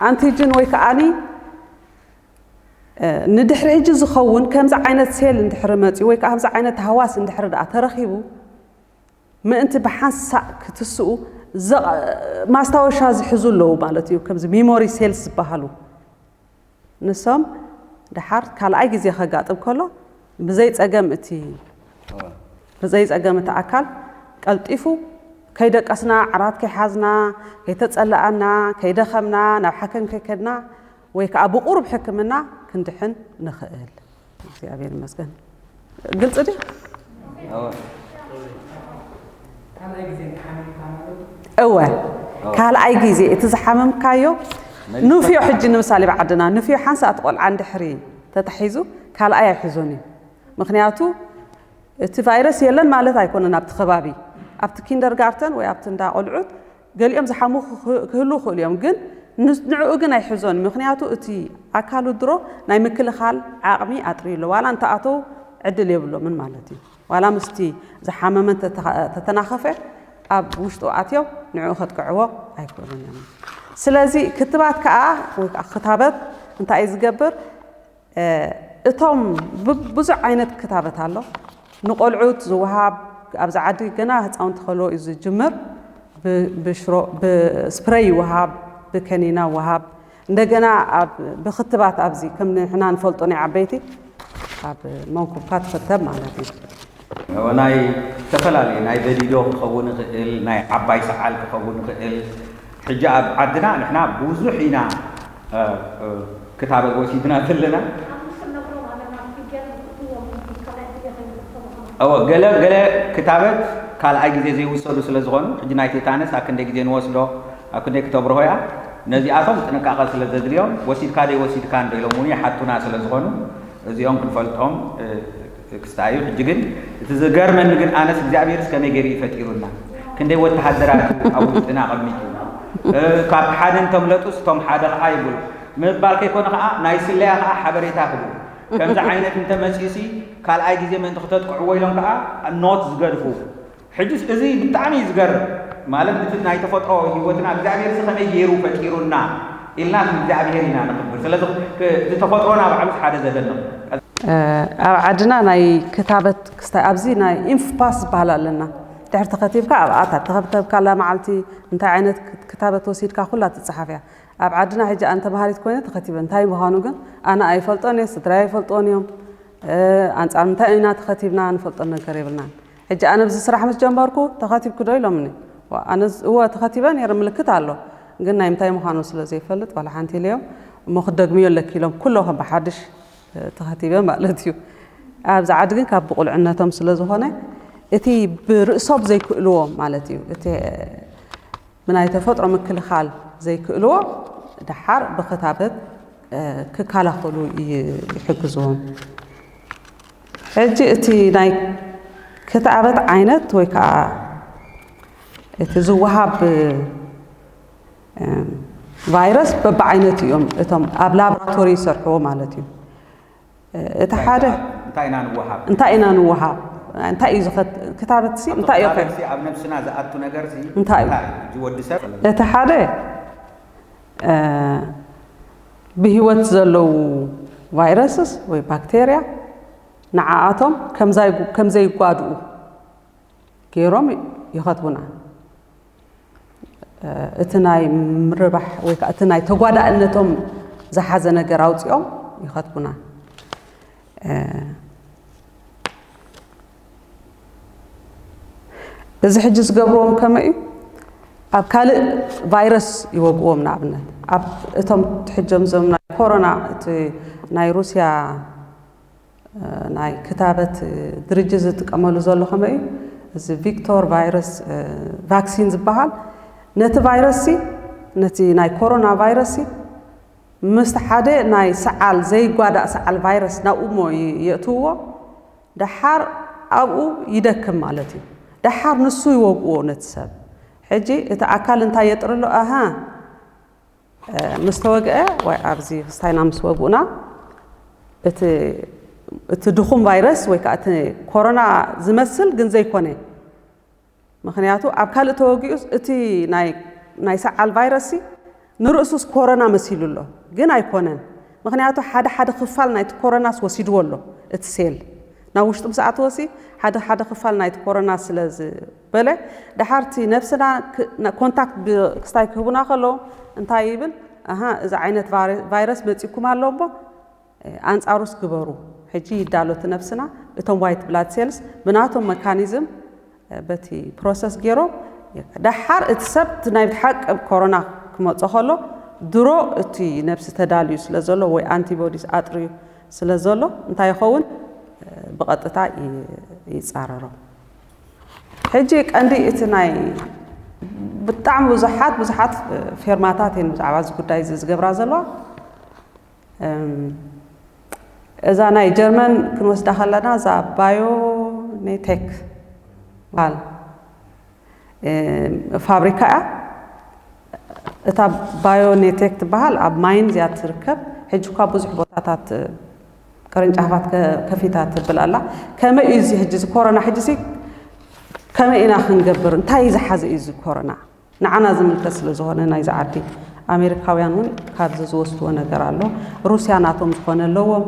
ኣንቲጅን ወይ ከዓኒ፣ እ፣ ንድሕሪ ሕጂ ዝኸውን ከምዚ ዓይነት ሴል እንድሕሪ መፂኡ ወይ ከዓ ከምዚ ዓይነት ሃዋስ እንድሕሪ ደኣ ተረኺቡ፣ ምእንቲ ብሓንሳእ ክትስኡ ዘ- ማስታወሻ ዝሕዙ ኣለዉ ማለት እዩ። ከምዚ ሚሞሪ ሴልስ ዝበሃሉ ንሶም ደሓር ካልኣይ ግዜ ከጋጥም ከሎ ብዘይ ጸገም እቲ ብዘይ ጸገም እቲ ኣካል ቀልጢፉ ከይደቀስና፣ ዓራት ከይሓዝና፣ ከይተጸለኣና፣ ከይደኸምና፣ ናብ ሓኪም ከይከድና ወይ ከዓ ብቁሩብ ሕክምና ክንድሕን ንኽእል። እግዚኣብሔር ይመስገን። ግልፂ ድዩ? እወ። ካልኣይ ግዜ እቲ ዝሓመምካዮ ንፍዮ፣ ሕጂ ንምሳሌ ብዓድና ንፍዮ ሓንሳእ እቲ ቆልዓ እንድሕሪ ተታሒዙ ካልኣይ ኣይሕዞን እዩ። ምክንያቱ እቲ ቫይረስ የለን ማለት ኣይኮነን ኣብቲ ከባቢ። ኣብቲ ኪንደርጋርተን ወይ ኣብቲ እንዳ ቆልዑት ገሊኦም ዝሓሙ ክህ- ክህልዉ ይኽእሉ እዮም፣ ግን ንስ- ንዕኡ ግን ኣይሕዞን። ምክንያቱ እቲ ኣካሉ ድሮ ናይ ምክልኻል ዓቕሚ ኣጥርዩ ኣሎ። ዋላ እንተኣተው ዕድል የብሎምን ማለት እዩ። ዋላ ምስቲ ዝሓመመ እንተተኸ- ተተናኸፈ ኣብ ውሽጡ ኣትዮም ንዕኡ ከጥቅዕዎ ኣይክእሉን እዮም። ስለዚ ክትባት ከዓ ወይ ከዓ ክታበት እንታይ እዩ ዝገብር? እ፣ እቶም ብ- ብዙሕ ዓይነት ክታበት ኣሎ። ንቆልዑት ዝወሃብ ኣብዚ ዓዲ ገና ህፃውንቲ ከለዎ እዩ ዝጅምር። ብ- ብሽሮ ብስፕረይ ይወሃብ፣ ብከኒና ይወሃብ። እንደገና ኣብ ብክትባት ኣብዚ ከም ንሕና ንፈልጦ ናይ ዓበይቲ ኣብ መንኩብካ ትኽተብ ማለት እዩ። ናይ ዝተፈላለዩ ናይ በዲዶ ክኸውን ይኽእል፣ ናይ ዓባይ ሰዓል ክኸውን ይኽእል። ሕጂ ኣብ ዓድና ንሕና ብዙሕ ኢና እ፣ እ፣ ክታበት ወሲድና ዘለና። እወ፣ ገለ ገለ ክታበት ካልኣይ ግዜ ዘይውሰዱ ስለ ዝኾኑ፣ ሕጂ ናይ ቴታነስ ኣብ ክንደይ ግዜ ንወስዶ፣ ኣብ ክንደይ ክተብርሆ እያ፣ ነዚኣቶም ጥንቃቐ ስለ ዘድልዮም ወሲድካ ደይ ወሲድካ እንዶ ኢሎም እውን ይሓቱና ስለ ዝኾኑ እዚኦም ክንፈልጦም እ፣ ክስታይ እዩ። ሕጂ ግን እቲ ዝገርመኒ ግን ኣነስ እግዚኣብሔርስ ከመይ ገይሩ እዩ ፈጢሩና? ክንደይ ወተሃደራት እዩ ኣብ ውሽጥና ኣቐሚጡ? እ፣ ካብ ሓደ እንተምለጡስ እቶም ሓደ ኸዓ ይብሉ ምባል ከይኮነ ኸዓ ናይ ስለያ ኸዓ ሓበሬታ ክቡ ከምዚ ዓይነት እንተመፂኡሲ ካልኣይ ግዜ ምእንቲ ክተጥቅዕዎ ኢሎም ከዓ ኖት ዝገድፉ። ሕጅስ እዚ ብጣዕሚ እዩ ዝገርም። ማለት እቲ ናይ ተፈጥሮ ህይወትና እግዚኣብሔር እዚ ከመይ ገይሩ ፈጢሩና ኢልና ንእግዚኣብሔር ኢና ንኽብር። ስለዚ ክ- እቲ ተፈጥሮና ባዕሉስ ሓደ ዘደንቕ። ኣብ ዓድና ናይ ክታበት ክስታይ ኣብዚ ናይ ኢንፍፓስ ዝበሃል ኣለና። ድሕር ተኸቲብካ ኣብኣ እታ ተኸብተብካላ መዓልቲ እንታይ ዓይነት ክታበት ወሲድካ ኩላ ትፀሓፍ እያ። ኣብ ዓድና ሕጂ ኣነ ተምሃሪት ኮይነ ተኸቲበ እንታይ ምዃኑ ግን ኣነ ኣይፈልጦን እየ፣ ስድራይ ኣይፈልጥዎን እዮም። ኣንፃር ምንታይ ኢና ተኸቲብና ንፈልጦ ነገር የብልናን። ሕጂ ኣነ ብዚ ስራሕ ምስ ጀመርኩ ተኸቲብኪ ዶ ኢሎምኒ። ኣነ እወ ተኸቲበ ነይረ ምልክት ኣሎ ግን ናይ ምንታይ ምዃኑ ስለ ዘይፈልጥ ዋላ ሓንቲ ኢለዮም እሞ ክደግምዮ ኣለኪ ኢሎም ኩሎ ከም ብሓድሽ ተኸቲበ ማለት እዩ። ኣብዚ ዓዲ ግን ካብ ብቑልዕነቶም ስለ ዝኾነ እቲ ብርእሶም ዘይክእልዎ ማለት እዩ እቲ ብናይ ተፈጥሮ ምክልኻል ዘይክእልዎ ደሓር ብክታበት ክከላኸሉ ይሕግዝዎም። ሕጂ እቲ ናይ ክታበት ዓይነት ወይ ከዓ እቲ ዝወሃብ ቫይረስ በብዓይነቱ እዮም እቶም ኣብ ላብራቶሪ ይሰርሕዎ ማለት እዩ። እቲ ሓደ እንታይ ኢና ንወሃብ? እንታይ ኢና ንወሃብ? እንታይ እዩ ዝኸት ክታበት ሲ እንታይ እዩ? ክታበት ሲ ኣብ ነብስና ዝኣቱ ነገር ሲ እንታይ እዩ? እንታይ እዩ? ወዲ ሰብ እቲ ሓደ ብህይወት ዘለዉ ቫይረስስ ወይ ባክቴርያ ንዓኣቶም ከም ዘይጓድኡ ገይሮም ይኸትቡና። እቲ ናይ ምርባሕ ወይ ከዓ እቲ ናይ ተጓዳእነቶም ዝሓዘ ነገር ኣውፂኦም ይኸትቡና። እዚ ሕጂ ዝገብርዎም ከመይ እዩ? ኣብ ካልእ ቫይረስ ይወግዎም። ንኣብነት ኣብ እቶም ትሕጆም ዞም ናይ ኮሮና እቲ ናይ ሩስያ ናይ ክታበት ድርጅት ዝጥቀመሉ ዘሎ ከመይ እዩ? እዚ ቪክቶር ቫይረስ ቫክሲን ዝበሃል ነቲ ቫይረስ ሲ ነቲ ናይ ኮሮና ቫይረስ ሲ ምስቲ ሓደ ናይ ሰዓል ዘይጓዳእ ሰዓል ቫይረስ ናብኡ እሞ የእትውዎ። ደሓር ኣብኡ ይደክም ማለት እዩ። ደሓር ንሱ ይወግዎ ነቲ ሰብ። ሕጂ እቲ ኣካል እንታይ የጥርሎ? ኣሃ ምስ ተወግአ ወይ ኣብዚ ክስታይና ምስ ወግኡና እቲ ድኹም ቫይረስ ወይ ከዓ እቲ ኮሮና ዝመስል ግን ዘይኮነ። ምኽንያቱ ኣብ ካልእ ተወጊኡስ እቲ ናይ ሰዓል ቫይረስ ንርእሱስ ኮሮና መሲሉ ኣሎ፣ ግን ኣይኮነን። ምኽንያቱ ሓደ ሓደ ክፋል ናይቲ ኮሮናስ ወሲድዎ ኣሎ። እቲ ሴል ናብ ውሽጡ ምስ ኣተወሲ ሓደ ሓደ ክፋል ናይቲ ኮሮና ስለ ዝበለ፣ ደሓርቲ ነብስና ኮንታክት ክስታይ ክህቡና ከለዉ እንታይ ይብል? ኣሃ፣ እዚ ዓይነት ቫይረስ መፂኩም ኣሎ እሞ ኣንጻሩስ ግበሩ። ሕጂ ይዳሎ እቲ ነብስና፣ እቶም ዋይት ብላድ ሴልስ ብናቶም መካኒዝም በቲ ፕሮሰስ ገይሮም፣ ደሓር እቲ ሰብ እቲ ናይ ብሓቂ ኮሮና ክመጾ ከሎ ድሮ እቲ ነብሲ ተዳልዩ ስለ ዘሎ ወይ ኣንቲቦዲስ ኣጥርዩ ስለ ዘሎ እንታይ ይኸውን? ብቐጥታ ይጻረሮ። ሕጂ ቀንዲ እቲ ናይ ብጣዕሚ ብዙሓት ብዙሓት ፌርማታት እየን ብዛዕባ እዚ ጉዳይ እዚ ዝገብራ ዘለዋ። እዛ ናይ ጀርመን ክንወስዳ ከለና እዛ ባዮኔቴክ ባል ፋብሪካ እያ። እታ ባዮኔቴክ ትበሃል ኣብ ማይን እዚኣ ትርከብ። ሕጂ እኳ ብዙሕ ቦታታት ቅርንጫፋት ከፊታ ትብል ኣላ። ከመይ እዩ እዚ ሕጂ እዚ ኮሮና ሕጂ ሲ ከመይ ኢና ክንገብር? እንታይ እዩ ዝሓዘ እዩ እዚ ኮሮና? ንዓና ዝምልከት ስለ ዝኾነ ናይዚ ዓዲ ኣሜሪካውያን እውን ካብዚ ዝወስድዎ ነገር ኣሎ። ሩስያ ናቶም ዝኾነ ኣለዎም፣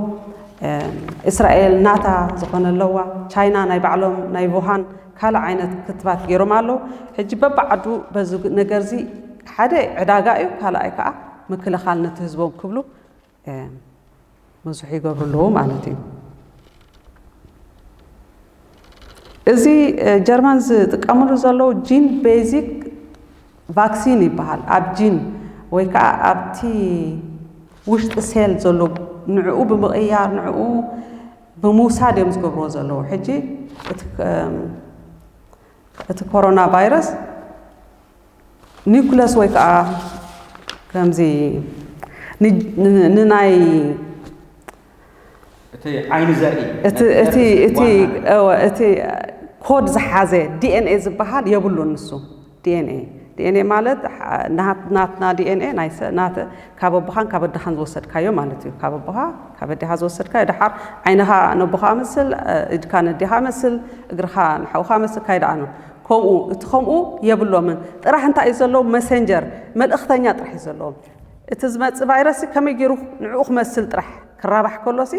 እስራኤል ናታ ዝኾነ ኣለዋ፣ ቻይና ናይ ባዕሎም ናይ ቡሃን ካልእ ዓይነት ክትባት ገይሮም ኣለዉ። ሕጂ በብዓዱ በዚ ነገርዚ ሓደ ዕዳጋ እዩ፣ ካልኣይ ከዓ ምክልኻል ነቲ ህዝቦም ክብሉ ብዙሕ ይገብሩ ኣለዉ ማለት እዩ። እዚ ጀርመን ዝጥቀምሉ ዘለዉ ጂን ቤዚክ ቫክሲን ይበሃል። ኣብ ጂን ወይ ከዓ ኣብቲ ውሽጢ ሴል ዘሎ ንዕኡ ብምቕያር ንዕኡ ብምውሳድ እዮም ዝገብርዎ ዘለዉ። ሕጂ እቲ ኮሮና ቫይረስ ኒውክለስ ወይ ከዓ ከምዚ ንናይ እቲ ዓይኒ ዘርኢ እቲ ኮድ ዝሓዘ ዲኤንኤ ዝበሃል የብሉን። ንሱ ዲኤንኤ ዲኤንኤ ማለት ናትና ዲኤንኤ ካብ ኣቦኻን ካብ ኣደኻን ዝወሰድካዮ ማለት እዩ። ካብ ኣቦኻ ካብ ኣዴኻ ዝወሰድካዮ ድሓር ዓይንኻ ነቦኻ መስል፣ እድካ ነዴኻ መስል፣ እግርኻ ንሓውኻ መስል ካይደኣኑ ከምኡ እቲ ከምኡ የብሎምን። ጥራሕ እንታይ እዩ ዘለዎም? መሰንጀር መልእኽተኛ ጥራሕ እዩ ዘለዎም። እቲ ዝመፅእ ቫይረስ ከመይ ገይሩ ንዕኡ ክመስል ጥራሕ ክራባሕ ከሎሲ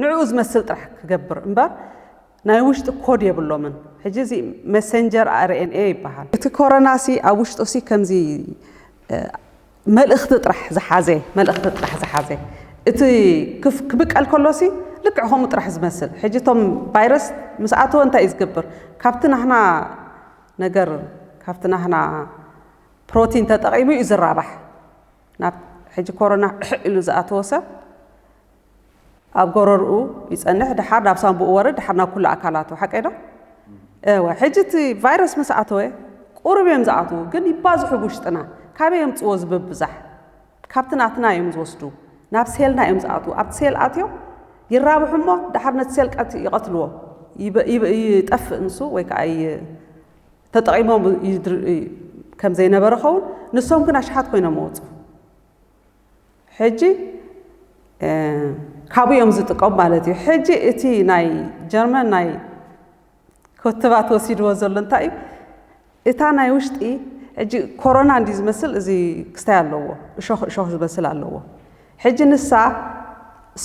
ንዕኡ ዝመስል ጥራሕ ክገብር እምበር ናይ ውሽጢ ኮድ የብሎምን። ሕጂ እዚ መሰንጀር ኣርኤንኤ ይበሃል። እቲ ኮሮናሲ ኣብ ውሽጡሲ ከምዚ መልእኽቲ ጥራሕ ዝሓዘ መልእኽቲ ጥራሕ ዝሓዘ እቲ ክብቀል ከሎሲ ልክዕ ከምኡ ጥራሕ ዝመስል። ሕጂ እቶም ቫይረስ ምስ ኣተወ እንታይ እዩ ዝገብር? ካብቲ ናህና ነገር ካብቲ ናህና ፕሮቲን ተጠቒሙ እዩ ዝራባሕ። ናብ ሕጂ ኮሮና ሕዕ ኢሉ ዝኣተወ ሰብ ኣብ ጎረርኡ ይጸንሕ፣ ድሓር ናብ ሳንቡኡ ወርድ፣ ድሓር ናብ ኩሉ ኣካላቱ። ሓቀይ ዶ? እወ። ሕጂ እቲ ቫይረስ ምስ ኣተወ ቁሩብ እዮም ዝኣትዉ፣ ግን ይባዝሑ ብውሽጥና። ካበይ የምጽዎ እዚ ብብዛሕ? ካብቲ ናትና እዮም ዝወስዱ። ናብ ሴልና እዮም ዝኣትዉ። ኣብቲ ሴል ኣትዮም ይራብሑ እሞ ድሓር ነቲ ሴል ቀት ይቐትልዎ። ይጠፍእ ንሱ ወይ ከዓ ተጠቒሞም ከም ዘይነበረ ኸውን፣ ንሶም ግን ኣሽሓት ኮይኖም መወፁ። ሕጂ ካብኡ እዮም ዝጥቀሙ ማለት እዩ። ሕጂ እቲ ናይ ጀርመን ናይ ክትባት ወሲድዎ ዘሎ እንታይ እዩ? እታ ናይ ውሽጢ ሕጂ ኮሮና እንዲ ዝመስል እዚ ክስታይ ኣለዎ፣ እሾኽ እሾኽ ዝመስል ኣለዎ። ሕጂ ንሳ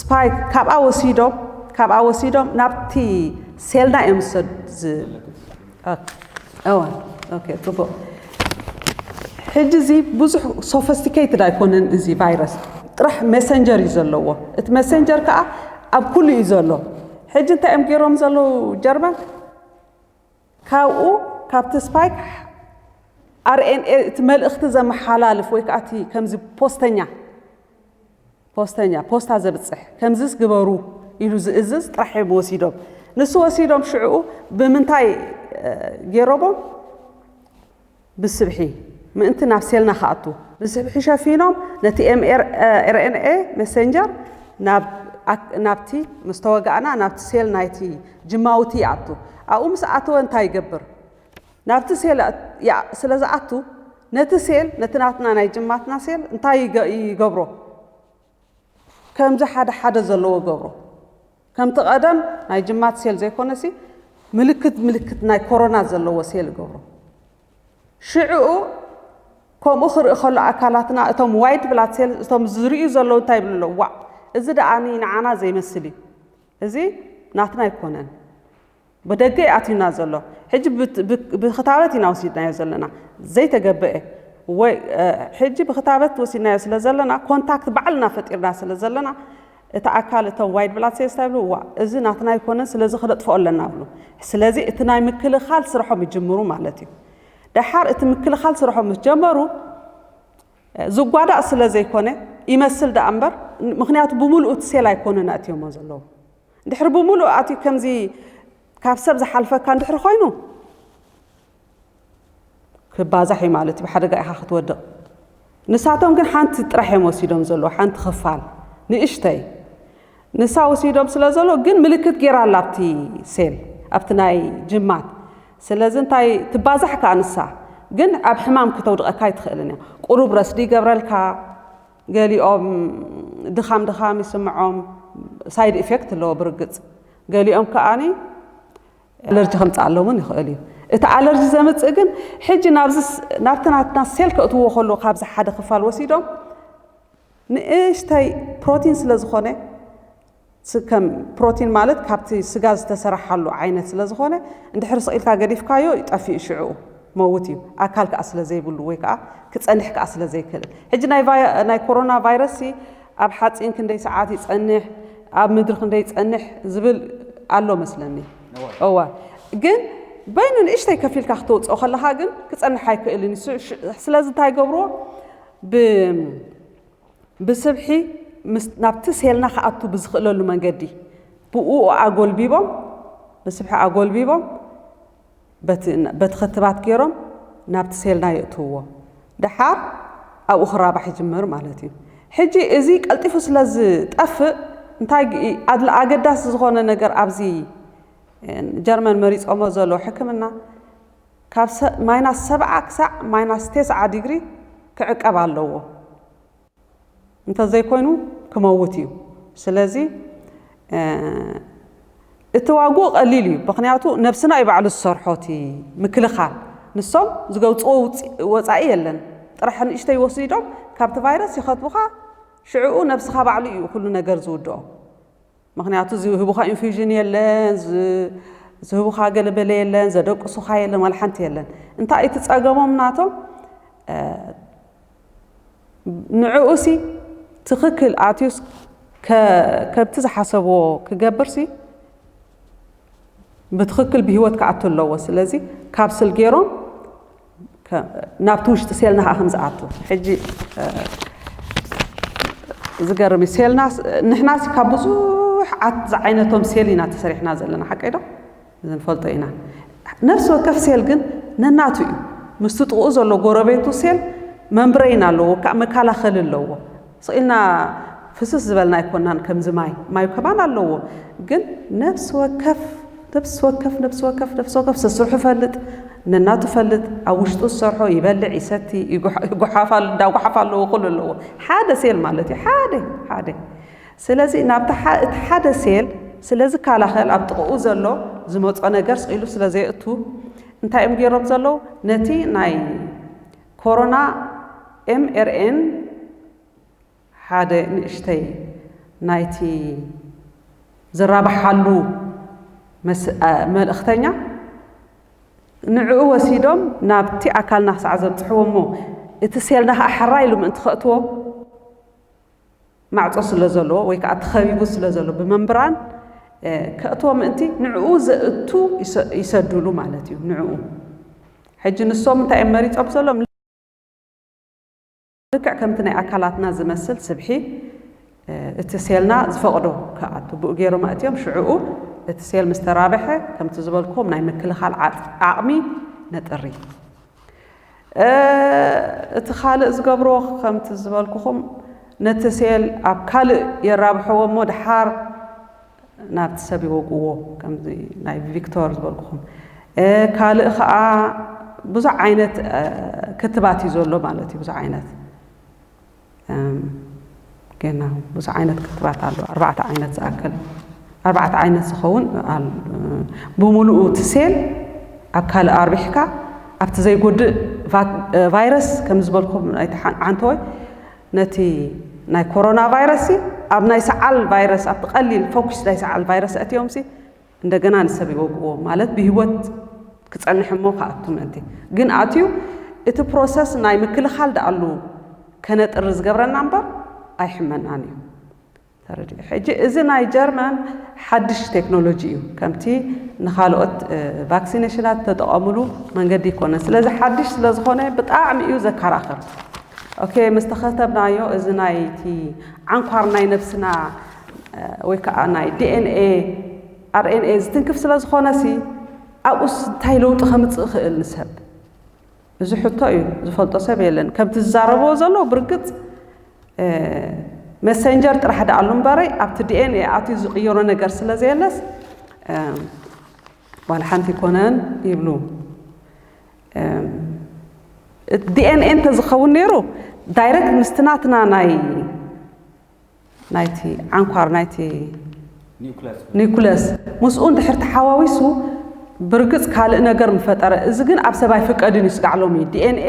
ስፓይክ ካብኣ ወሲዶም ካብኣ ወሲዶም ናብቲ ሴልና እዮም ዝሰድ እወ ኦኬ ጽቡቅ። ሕጂ እዚ ብዙሕ ሶፈስቲኬትድ ኣይኮነን እዚ ቫይረስ፣ ጥራሕ ሜሰንጀር እዩ ዘለዎ። እቲ ሜሰንጀር ከዓ ኣብ ኩሉ እዩ ዘሎ። ሕጂ እንታይ እዮም ገይሮም ዘለዉ ጀርመን? ካብኡ ካብቲ ስፓይክ ኣርኤንኤ እቲ መልእኽቲ ዘመሓላልፍ ወይ ከዓ እቲ ከምዚ ፖስተኛ ፖስተኛ ፖስታ ዘብፅሕ ከምዚስ ግበሩ ኢሉ ዝእዝዝ ጥራሕ እዮም ወሲዶም። ንሱ ወሲዶም ሽዕኡ ብምንታይ ገይሮሞም? ብስብሒ ምእንቲ ናብ ሴልና ክኣቱ ብስብሒ ሸፊኖም ነቲ ኤምኤርኤንኤ ሜሰንጀር ናብቲ ምስ ተወጋእና ናብቲ ሴል ናይቲ ጅማውቲ ይኣቱ። ኣብኡ ምስ ኣተወ እንታይ ይገብር? ናብቲ ሴል ስለ ዝኣቱ ነቲ ሴል፣ ነቲ ናትና ናይ ጅማትና ሴል እንታይ ይገ- ይገብሮ? ከምዚ ሓደ ሓደ ዘለዎ ገብሮ። ከምቲ ቀደም ናይ ጅማት ሴል ዘይኮነሲ፣ ምልክት ምልክት ናይ ኮሮና ዘለዎ ሴል ይገብሮ። ሽዕኡ ከምኡ ክርኢ ከሎ ኣካላትና፣ እቶም ዋይት ብላድ ሴል፣ እቶም ዝርእዩ ዘለዉ እንታይ ይብሉ ኣለዉ? ዋዕ፣ እዚ ደኣኒ ንዓና ዘይመስል እዩ። እዚ ናትና ኣይኮነን። ብደገ እዩ ኣትዩና ዘሎ። ሕጂ ብት- ብ- ብክታበት ኢና ወሲድናዮ ዘለና። ዘይተገበአ ወይ ሕጂ ብክታበት ወሲድናዮ ስለ ዘለና፣ ኮንታክት ባዕልና ፈጢርና ስለ ዘለና፣ እቲ ኣካል፣ እቶም ዋይት ብላድ ሴልስ እንታይ ይብሉ? ዋ፣ እዚ ናትና ኣይኮነን፣ ስለዚ ክነጥፍኦ ኣለና ብሉ። ስለዚ እቲ ናይ ምክልኻል ስርሖም ይጅምሩ ማለት እዩ። ደሓር እቲ ምክልኻል ስርሖም ምስ ጀመሩ፣ ዝጓዳእ ስለ ዘይኮነ ይመስል ደኣ እምበር፣ ምኽንያቱ ብምሉኡ እቲ ሴል ኣይኮነን ኣእትዮሞ ዘለዉ። እንድሕሪ ብምሉኡ ኣትዩ ከምዚ ካብ ሰብ ዝሓልፈካ እንድሕሪ ኮይኑ፣ ክባዛሕ እዩ ማለት እዩ፣ ብሓደጋ ኢኻ ክትወድቕ። ንሳቶም ግን ሓንቲ ጥራሕ እዮም ወሲዶም ዘለዉ፣ ሓንቲ ክፋል ንእሽተይ ንሳ ወሲዶም ስለ ዘሎ፣ ግን ምልክት ገይራ ኣላ ኣብቲ ሴል፣ ኣብቲ ናይ ጅማት። ስለዚ እንታይ ትባዛሕ ከኣ ንሳ፣ ግን ኣብ ሕማም ክተውድቐካ ኣይትኽእልን እያ። ቁሩብ ረስዲ ይገብረልካ፣ ገሊኦም ድኻም ድኻም ይስምዖም፣ ሳይድ ኢፌክት ኣለዎ ብርግጽ። ገሊኦም ከኣኒ ኣለርጂ ከምጽኣሎም እውን ይኽእል እዩ። እቲ ኣለርጂ ዘምጽእ ግን ሕጂ ናብዚ ስ- ናብቲ ናትና ሴል ከእትዎ ከሎ ካብዚ ሓደ ክፋል ወሲዶም ንእሽተይ ፕሮቲን ስለ ዝኾነ ስ- ከም ፕሮቲን ማለት ካብቲ ስጋ ዝተሰራሓሉ ዓይነት ስለ ዝኾነ እንድሕር ስቕ ኢልካ ገዲፍካዮ ይጠፍእ ሽዕኡ መውት እዩ። ኣካል ከኣ ስለ ዘይብሉ ወይ ከኣ ክጸንሕ ከኣ ስለ ዘይክእል። ሕጂ ናይ ቫይ- ናይ ኮሮና ቫይረስ ሲ ኣብ ሓጺን ክንደይ ሰዓት ይጸንሕ፣ ኣብ ምድሪ ክንደይ ይጸንሕ ዝብል ኣሎ መስለኒ። እዋ ግን በይኑ ንእሽተይ ከፊልካ ክተውፅኦ ከለኻ ግን ክጸንሕ ኣይክእልን እዩ። ስ- ሽ- ስለዚ እንታይ ገብርዎ? ብ- ብስብሒ ምስ- ናብቲ ሴልና ክኣቱ ብዝኽእለሉ መንገዲ ብኡ ኣጎልቢቦም፣ ብስብሒ ኣጎልቢቦም በቲ በቲ ክትባት ገይሮም ናብቲ ሴልና የእትውዎ። ደሓር ኣብኡ ክራባሕ ይጅምር ማለት እዩ። ሕጂ እዚ ቀልጢፉ ስለ ዝጠፍእ እንታይ ግ- ኣድላ- ኣገዳሲ ዝኾነ ነገር ኣብዚ ጀርመን መሪጾሞ ዘሎ ሕክምና ካብ ሰ- ማይናስ ሰብዓ ክሳዕ ማይናስ ተስዓ ዲግሪ ክዕቀብ ኣለዎ። እንተዘይኮይኑ ክመውት እዩ። ስለዚ እቲ ዋግኡ ቀሊል እዩ፣ ምኽንያቱ ነብስና እዩ ባዕሉ ዝሰርሖ እቲ ምክልኻል። ንሶም ዝገውፅዎ ውፅ- ወፃኢ የለን። ጥራሕ ንእሽተይ ወሲዶም ካብቲ ቫይረስ ይኸትቡኻ፣ ሽዕኡ ነብስኻ ባዕሉ እዩ ኩሉ ነገር ዝውድኦ። ምኽንያቱ ዝህቡኻ ኢንፊዥን የለን፣ ዝ- ዝህቡኻ ገለበለ የለን፣ ዘደቅሱኻ የለን፣ ዋላ ሓንቲ የለን። እንታይ እቲ ፀገሞም ናቶም ንዕኡሲ ትኽክል ኣትዩስ ከ- ከብቲ ዝሓሰብዎ ክገብርሲ ብትኽክል ብህይወት ክኣቱ ኣለዎ። ስለዚ ካፕስል ገይሮም ከ- ናብቲ ውሽጢ ሴልና ከዓ ከም ዝኣቱ ሕጂ ዝገርም እዩ። ሴልና ንሕናሲ ካብ ብዙሕ ዓት ዝዓይነቶም ሴል ኢና ተሰሪሕና ዘለና ሓቀይ ዶ? ንፈልጦ ኢና። ነፍሲ ወከፍ ሴል ግን ነናቱ እዩ። ምስቲ ጥቕኡ ዘሎ ጎረቤቱ ሴል መምብረይን ኣለዎ፣ ከዓ መከላኸሊ ኣለዎ። ስቕ ኢልና ፍስስ ዝበልና ኣይኮናን። ከምዚ ማይ ማይ ከማን ኣለዎ። ግን ነፍሲ ወከፍ ነፍሲ ወከፍ ነፍሲ ወከፍ ነፍሲ ወከፍ ሰስርሑ ፈልጥ፣ ነናቱ ፈልጥ፣ ኣብ ውሽጡ ዝሰርሖ ይበልዕ ይሰቲ፣ ይጉሓፋ እንዳጉሓፋ ኣለዎ፣ ኩሉ ኣለዎ። ሓደ ሴል ማለት እዩ። ሓደ ሓደ ስለዚ ናብቲ እቲ ሓደ ሴል ስለ ዝከላኸል ኣብ ጥቕኡ ዘሎ ዝመጾ ነገር ስቕ ኢሉ ስለ ዘየእቱ እንታይ እዮም ገይሮም ዘለዉ? ነቲ ናይ ኮሮና ኤምኤርኤን ሓደ ንእሽተይ ናይቲ ዝራባሓሉ መልእኽተኛ ንዕኡ ወሲዶም ናብቲ ኣካልና ክሳዕ ዘብፅሕዎ እሞ እቲ ሴልና ከዓ ሕራ ኢሉ ምእንቲ ከእትዎ ማዕፆ ስለ ዘለዎ ወይ ከዓ ተኸቢቡ ስለ ዘሎ ብመምብራን ከእትዎ ምእንቲ ንዕኡ ዘእቱ ይሰድሉ ማለት እዩ። ንዕኡ ሕጂ ንሶም እንታይ እዮም መሪፆም ዘሎም? ልክዕ ከምቲ ናይ ኣካላትና ዝመስል ስብሒ እቲ ሴልና ዝፈቕዶ ክኣቱ ብኡ ገይሮም ኣእትዮም። ሽዕኡ እቲ ሴል ምስ ተራብሐ ከምቲ ዝበልኩም ናይ ምክልኻል ዓቕሚ ነጥሪ። እቲ ካልእ ዝገብርዎ ከምቲ ዝበልኩኹም ነቲ ሴል ኣብ ካልእ የራብሕዎ እሞ ድሓር ናብቲ ሰብ ይወግዎ። ከምዚ ናይ ቪክቶር ዝበልኩኹም ካልእ ከዓ ብዙሕ ዓይነት ክትባት እዩ ዘሎ ማለት እዩ። ብዙሕ ዓይነት ገና ብዙሕ ዓይነት ክትባት ኣሎ። ኣርባዕተ ዓይነት ዝኣክል፣ ኣርባዕተ ዓይነት ዝኸውን ኣሎ። ብምሉኡ እቲ ሴል ኣብ ካልእ ኣርቢሕካ ኣብቲ ዘይጎድእ ቫይረስ ከም ዝበልኩም ኣይተሓንዓንተወይ ነቲ ናይ ኮሮና ቫይረስ ኣብ ናይ ሰዓል ቫይረስ ኣብቲ ቀሊል ፎኩስ ናይ ሰዓል ቫይረስ ኣእትዮም ሲ እንደገና ንሰብ ይወግዎ ማለት ብህይወት ክጸንሕ እሞ ክኣቱ ምእንቲ ግን ኣትዩ እቲ ፕሮሰስ ናይ ምክልኻል ደኣሉ ከነጥሪ ዝገብረና እምበር ኣይሕመናን እዩ። ተረዲኡ። ሕጂ እዚ ናይ ጀርመን ሓድሽ ቴክኖሎጂ እዩ። ከምቲ ንኻልኦት ቫክሲኔሽናት ተጠቐሙሉ መንገዲ ይኮነ። ስለዚ ሓድሽ ስለዝኾነ ብጣዕሚ እዩ ዘከራኽር። ኦኬ፣ ምስ ተኸተብናዮ እዚ ናይቲ ዓንኳር ናይ ነብስና ወይ ከዓ ናይ ዲኤንኤ ኣርኤንኤ ዝትንክፍ ስለዝኾነ ሲ ኣብኡስ እንታይ ለውጢ ከምፅእ ይኽእል ንሰብ? እዚ ሕቶ እዩ፣ ዝፈልጦ ሰብ የለን። ከምቲ ዝዛረብዎ ዘለዉ ብርግፅ መሰንጀር ጥራሕ ደኣሉ እምበረይ ኣብቲ ዲኤንኤ ኣትዩ ዝቕየሮ ነገር ስለዘየለስ ዋላ ሓንቲ ይኮነን ይብሉ። ዲኤንኤ እንተዝኸውን ነይሩ ዳይረክት ምስቲ ናትና ናይ ናይቲ ዓንኳር ናይቲ ኒውክለስ ምስኡ እንድሕር ተሓዋዊሱ ብርግፅ ካልእ ነገር ምፈጠረ። እዚ ግን ኣብ ሰብ ኣይፍቀድን እዩ። ስጋዕ ሎሚ ዲኤንኤ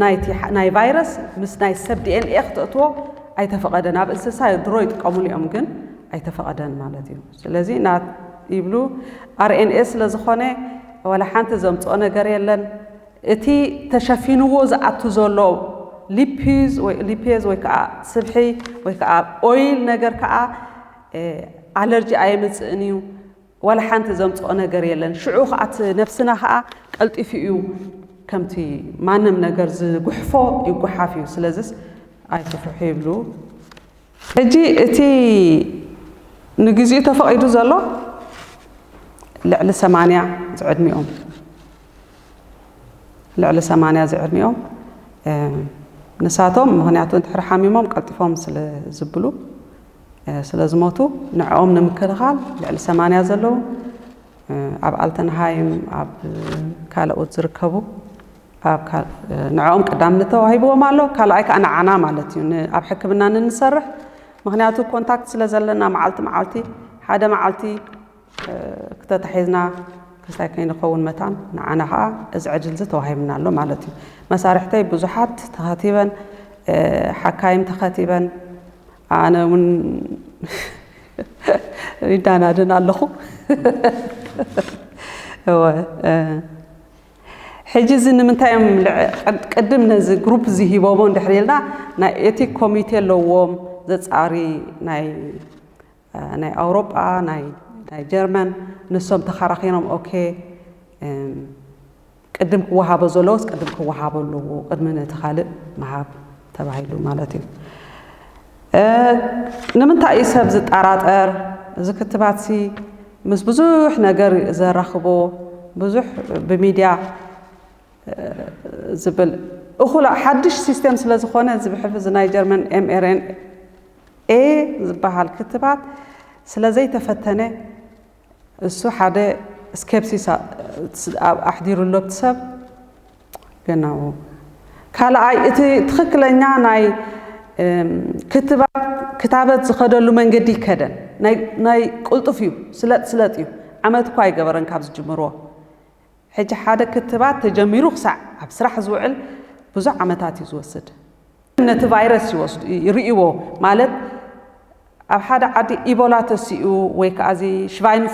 ናይቲ ናይ ቫይረስ ምስ ናይ ሰብ ዲኤንኤ ክተእትዎ ኣይተፈቐደን። ኣብ እንስሳ ድሮ ይጥቀሙሉ እዮም ግን ኣይተፈቐደን ማለት እዩ። ስለዚ ናት ይብሉ ኣርኤንኤ ስለ ዝኾነ ዋላ ሓንቲ ዘምፅኦ ነገር የለን። እቲ ተሸፊንዎ ዝኣቱ ዘሎ ሊፒዝ ወይ ሊፔዝ ወይ ከዓ ስብሒ ወይ ከዓ ኦይል ነገር ከዓ ኣለርጂ ኣየምፅእን እዩ። ዋላ ሓንቲ ዘምፅኦ ነገር የለን። ሽዑ ከዓ እቲ ነብስና ከዓ ቀልጢፉ እዩ ከምቲ ማንም ነገር ዝጉሕፎ ይጉሓፍ እዩ። ስለዚስ ኣይትፍርሑ ይብሉ። ሕጂ እቲ ንግዚኡ ተፈቒዱ ዘሎ ልዕሊ ሰማንያ ዝዕድሚኦም ልዕሊ ሰማንያ ዝዕድሚኦም ንሳቶም ምኽንያቱ እንድሕር ሓሚሞም ቀልጢፎም ስለ ዝብሉ ስለ ዝሞቱ ንዕኦም ንምክልኻል ልዕሊ ሰማንያ ዘለዉ ኣብ ኣልተንሃይም ኣብ ካልኦት ዝርከቡ ንዕኦም ቀዳምነት ተዋሂብዎም ኣሎ። ካልኣይ ከዓ ንዓና ማለት እዩ ኣብ ሕክምና ንንሰርሕ ምክንያቱ ኮንታክት ስለ ዘለና መዓልቲ መዓልቲ ሓደ መዓልቲ ክተታሒዝና ክስታይ ከይንኸውን መታን ንዓና ከዓ እዚ ዕድል እዚ ተዋሂብና ኣሎ ማለት እዩ። መሳርሕተይ ብዙሓት ተኸቲበን ሓካይም ተኸቲበን ኣነ እውን ይዳናድን ኣለኹ። ሕጂ እዚ ንምንታይ እዮም ቅድም ነዚ ግሩፕ እዚ ሂቦሞ እንድሕር ኢልና ናይ ኤቲክ ኮሚቴ ኣለዎም ዘፃሪ ናይ ናይ ኣውሮጳ ናይ ጀርመን ንሶም ተኻራኺሮም ኦኬ ቅድም ክወሃቦ ዘለዎስ ቅድም ክወሃቦ ኣለዎ ቅድሚ ነቲ ካልእ ምሃብ ተባሂሉ ማለት እዩ። ንምንታይ እዩ ሰብ ዝጠራጠር? እዚ ክትባትሲ ምስ ብዙሕ ነገር ዘራኽቦ ብዙሕ ብሚድያ ዝብል እኹል ሓድሽ ሲስተም ስለ ዝኾነ እዚ ብሕልፊ እዚ ናይ ጀርመን ኤምኤርኤን ኤ ዝበሃል ክትባት ስለ ዘይተፈተነ እሱ ሓደ ስኬፕሲስ ኣሕዲሩ ኣሎ እቲ ሰብ ገናዎ። ካልኣይ እቲ ትኽክለኛ ናይ ክትባት ክታበት ዝኸደሉ መንገዲ ይከደን ናይ ቅልጡፍ እዩ ስለጥ ስለጥ እዩ። ዓመት እኳ ኣይገበረን ካብ ዝጅምርዎ። ሕጂ ሓደ ክትባት ተጀሚሩ ክሳዕ ኣብ ስራሕ ዝውዕል ብዙሕ ዓመታት እዩ ዝወስድ። ነቲ ቫይረስ ይወስድ ይርእይዎ ማለት ኣብ ሓደ ዓዲ ኢቦላ ተሲኡ ወይ ከዓ እዚ ሽቫይን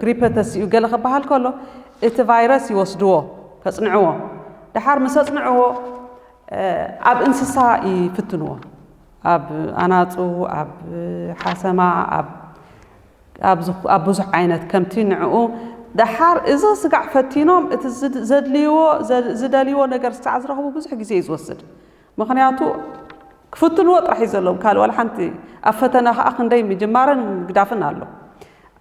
ግሪፐ ተሲኡ ገለ ክበሃል ከሎ እቲ ቫይረስ ይወስድዎ ከፅንዕዎ። ደሓር ምስ ኣፅንዕዎ ኣብ እንስሳ ይፍትንዎ፣ ኣብ ኣናፁ፣ ኣብ ሓሰማ፣ ኣብ ብዙሕ ዓይነት ከምቲ ንዕኡ ደሓር እዚ ስጋዕ ፈቲኖም እቲ ዘድልይዎ ዝደልይዎ ነገር ስጋዕ ዝረኽቡ ብዙሕ ግዜ እዩ ዝወስድ። ምክንያቱ ክፍትንዎ ጥራሕ እዩ ዘለዎም ካልእ ዋላ ሓንቲ ኣብ ፈተና ከዓ ክንደይ ምጅማርን ምግዳፍን ኣሎ።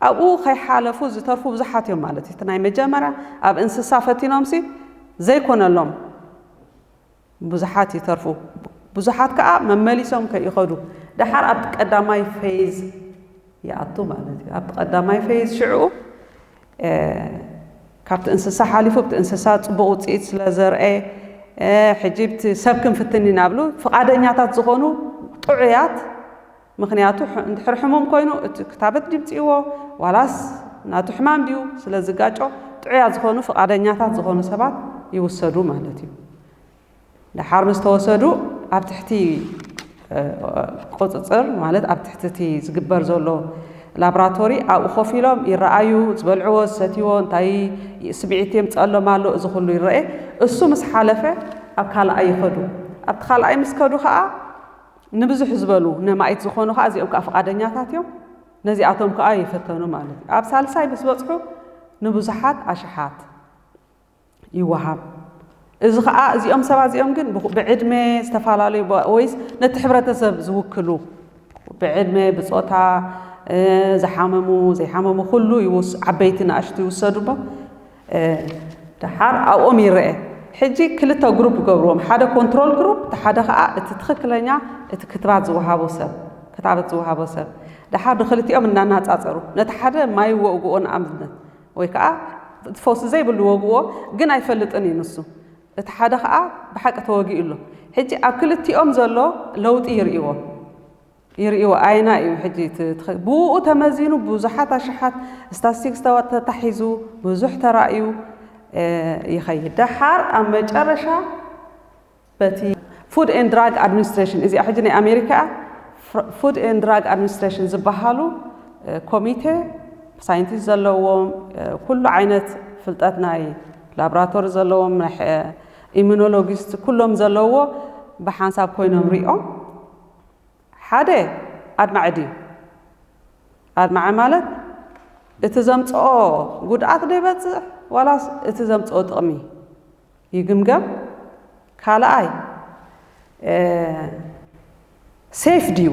ኣብኡ ከይሓለፉ ዝተርፉ ብዙሓት እዮም ማለት እዩ። እቲ ናይ መጀመርያ ኣብ እንስሳ ፈቲኖምሲ ዘይኮነሎም ብዙሓት ይተርፉ። ብዙሓት ከዓ መመሊሶም ከይኸዱ ደሓር ኣብቲ ቀዳማይ ፌዝ ይኣቱ ማለት እዩ። ኣብቲ ቀዳማይ ፌዝ ሽዑ ካብቲ እንስሳ ሓሊፉ ብቲ እንስሳ ጽቡቕ ውፅኢት ስለ ዘርአ ሕጂ ብቲ ሰብ ክንፍትን ኢና ብሉ ፍቓደኛታት ዝኾኑ ጥዑያት። ምክንያቱ እንድሕር ሕሙም ኮይኑ እቲ ክታበት ድምፅዎ ዋላስ ናቱ ሕማም ድዩ ስለ ዝጋጮ ጥዑያት ዝኾኑ ፍቓደኛታት ዝኾኑ ሰባት ይውሰዱ ማለት እዩ። ደሓር ምስ ተወሰዱ ኣብ ትሕቲ ቁፅፅር ማለት ኣብ ትሕቲ እቲ ዝግበር ዘሎ ላብራቶሪ ኣብኡ ኮፍ ኢሎም ይረኣዩ። ዝበልዕዎ ዝሰትይዎ እንታይ ስምዒት የምፀሎም ኣሎ እዚ ኩሉ ይረአ። እሱ ምስ ሓለፈ ኣብ ካልኣይ ይኸዱ። ኣብቲ ካልኣይ ምስ ከዱ ከዓ ንብዙሕ ዝበሉ ነማኢት ዝኾኑ ከዓ እዚኦም ከዓ ፍቓደኛታት እዮም። ነዚኣቶም ከዓ ይፈተኑ ማለት እዩ። ኣብ ሳልሳይ ምስ በፅሑ ንብዙሓት ኣሽሓት ይወሃብ። እዚ ኸዓ እዚኦም ሰባት እዚኦም ግን ብዕድመ ዝተፈላለዩ ወይስ ነቲ ሕብረተሰብ ዝውክሉ ብዕድመ ብፆታ ዝሓመሙ ዘይሓመሙ ኩሉ ዓበይቲ ንኣሽቱ ይውሰዱ እሞ ደሓር ኣብኦም ይረአ። ሕጂ ክልተ ግሩፕ ይገብርዎም፣ ሓደ ኮንትሮል ግሩፕ፣ እቲ ሓደ ከዓ እቲ ትኽክለኛ እቲ ክትባት ዝወሃቦ ሰብ ክታበት ዝወሃቦ ሰብ። ደሓር ንክልቲኦም እናናፃፀሩ ነቲ ሓደ ማይ ወግኦ ንኣብነት ወይ ከዓ ፈውሲ ዘይብሉ ወግዎ ግን ኣይፈልጥን እዩ ንሱ። እቲ ሓደ ከዓ ብሓቂ ተወጊኡ ኣሎ። ሕጂ ኣብ ክልቲኦም ዘሎ ለውጢ ይርእዎ ይርእዎ ኣይና እዩ። ሕጂ ብኡ ተመዚኑ ብዙሓት ኣሽሓት ስታስቲክስ ተታሒዙ ብዙሕ ተራእዩ ይኸይድ። ደሓር ኣብ መጨረሻ በቲ ፉድ ኤንድ ድራግ ኣድሚኒስትሬሽን እዚኣ ሕጂ ናይ ኣሜሪካ ፉድ ኤንድ ድራግ ኣድሚኒስትሬሽን ዝበሃሉ ኮሚቴ ሳይንቲስት ዘለዎም ኩሉ ዓይነት ፍልጠት ናይ ላብራቶሪ ዘለዎም ናይ ኢሚኖሎጂስት ኩሎም ዘለዎ ብሓንሳብ ኮይኖም ሪኦም ሓደ ኣድማዒ ድዩ ኣድማዒ ማለት እቲ ዘምፅኦ ጉድኣት ዶ ይበፅእ ዋላስ እቲ ዘምፅኦ ጥቕሚ ይግምገም። ካልኣይ ሴፍ ድዩ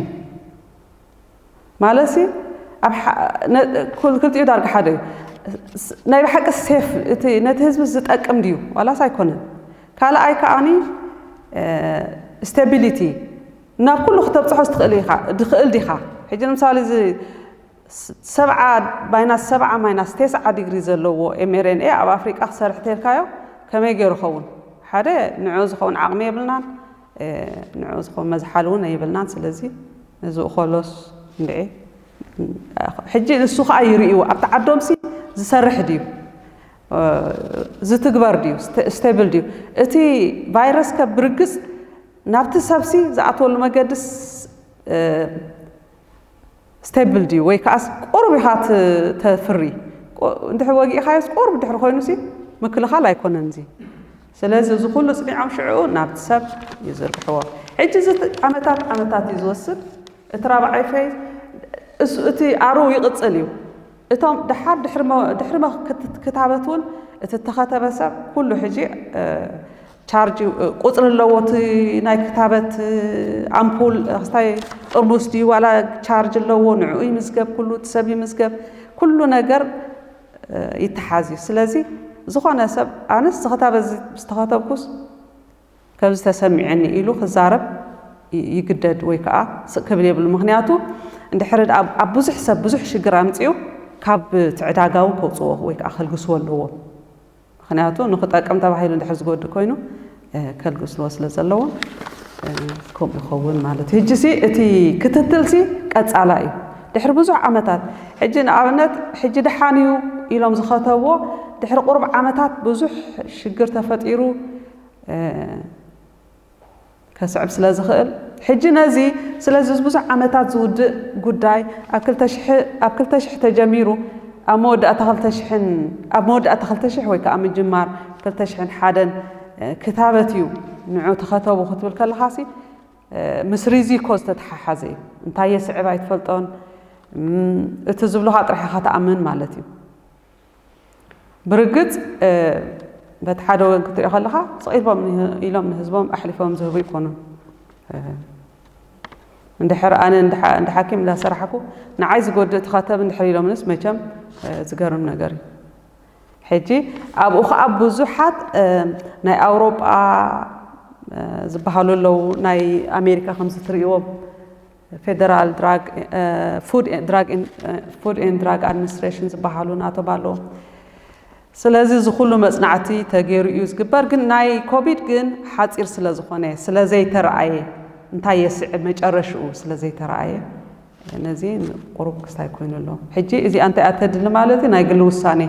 ማለት ሲ ክልቲኡ ዳርጋ ሓደ እዩ። ናይ ብሓቂ ሴፍ ነቲ ህዝቢ ዝጠቅም ድዩ ዋላስ ኣይኮነን። ካልኣይ ከዓኒ ስቴቢሊቲ ናብ ኩሉ ክተብፅሖ ዝኽእል ዲኻ? ሕጂ ንምሳሌ እዚ ሰብዓ ማይናስ ሰብዓ ማይናስ ተስዓ ዲግሪ ዘለዎ ኤምኤርኤንኤ ኣብ ኣፍሪቃ ክሰርሕ ተልካዮ ከመይ ገይሩ ኸውን? ሓደ ንዑ ዝኸውን ዓቕሚ የብልናን፣ ንዑ ዝኸውን መዝሓል እውን የብልናን። ስለዚ ነዚ እኸሎስ እንድዒ ሕጂ ንሱ ከዓ ይርእይዎ ኣብቲ ዓዶምሲ ዝሰርሕ ድዩ ዝትግበር ድዩ ስቴብል ድዩ እቲ ቫይረስ ከ ብርግፅ ናብቲ ሰብሲ ዝኣትወሉ መገድስ ስቴብል ድዩ ወይ ከዓስ ቁሩብ ኢኻ ተፍሪ እንድሕር ወጊእኻዮስ ቁሩብ ድሕሪ ኮይኑሲ ምክልኻል ኣይኮነን እዚ። ስለዚ እዚ ኩሉ ፅኒዖም ሽዕኡ ናብቲ ሰብ ይዝርግሕዎ። ሕጂ እዚ ዓመታት ዓመታት እዩ ዝወስድ። እቲ ራብዓይ ፌዝ እሱ እቲ ኣርው ይቕፅል እዩ። እቶም ድሓር ድሕሪ ክታበት እውን እቲ እተኸተበ ሰብ ኩሉ ሕጂ ቻርጅ ቁፅሪ ኣለዎ እቲ ናይ ክታበት ኣምፑል ክስታይ ጥርሙስ ድዩ ዋላ ቻርጅ ኣለዎ ንዕኡ ይምዝገብ ኩሉ እቲ ሰብ ይምዝገብ ኩሉ ነገር ይተሓዝ እዩ። ስለዚ ዝኾነ ሰብ ኣነስ ዝኽታበት ዝተኸተብኩስ ከምዚ ተሰሚዐኒ ኢሉ ክዛረብ ይግደድ ወይ ከዓ ስቅ ክብል የብሉ። ምክንያቱ እንድሕር ኣብ ብዙሕ ሰብ ብዙሕ ሽግር ኣምፅኡ ካብ ትዕዳጋ እውን ከውፅዎ ወይ ከዓ ከልግስዎ ኣለዎ። ምክንያቱ ንክጠቅም ተባሂሉ እንድሕር ዝጎድእ ኮይኑ ከልግስዎ ስለ ዘለዎ ከምኡ ይኸውን ማለት እዩ። ሕጂ ሲ እቲ ክትትል ሲ ቀፃላ እዩ። ድሕሪ ብዙሕ ዓመታት ሕጂ ንኣብነት ሕጂ ድሓን እዩ ኢሎም ዝኸተብዎ ድሕሪ ቁሩብ ዓመታት ብዙሕ ሽግር ተፈጢሩ ከስዕብ ስለ ዝኽእል ሕጂ ነዚ ስለዚ ብዙሕ ዓመታት ዝውድእ ጉዳይ ኣብ ክልተ ሽሕ ተጀሚሩ ኣብ መወዳእታ ክልተ ሽሕን ኣብ መወዳእታ ክልተ ሽሕ ወይ ከዓ ምጅማር ክልተ ሽሕን ሓደን ክታበት እዩ ንዑ ተኸተቡ ክትብል ከለኻሲ ምስ ሪዚኮ ዝተተሓሓዘ እዩ። እንታይ የስዕብ ኣይትፈልጦን። እቲ ዝብሉኻ ጥራሕ ኢኻ ትኣምን ማለት እዩ። ብርግፅ በቲ ሓደ ወገን ክትሪኦ ከለኻ ስቕ ኢልቦም ኢሎም ንህዝቦም ኣሕሊፎም ዝህቡ ኣይኮኑን። እንድሕር ኣነ እንደ ሓኪም እንዳሰራሕኩ ንዓይ ዝጎድእ ተኸተብ እንድሕር ኢሎምንስ መቸም ዝገርም ነገር እዩ። ሕጂ ኣብኡ ከዓ ብዙሓት ናይ ኣውሮጳ ዝበሃሉ ኣለዉ ናይ ኣሜሪካ ከምዚ ትርእዎም ፌደራል ፉድ ኤንድ ድራግ ኣድሚኒስትሬሽን ዝበሃሉ ናቶም ኣለዎም። ስለዚ እዚ ኩሉ መጽናዕቲ ተገይሩ እዩ ዝግበር፣ ግን ናይ ኮቪድ ግን ሓጺር ስለ ዝኾነ፣ ስለ ዘይተረኣየ፣ እንታይ የስዕብ መጨረሽኡ ስለ ዘይተረኣየ፣ ነዚ ቁሩብ ክስታይ ኮይኑ ኣሎ። ሕጂ እዚኣ እንታይ እያ ተድሊ ማለት እዩ? ናይ ግሊ ውሳኔ።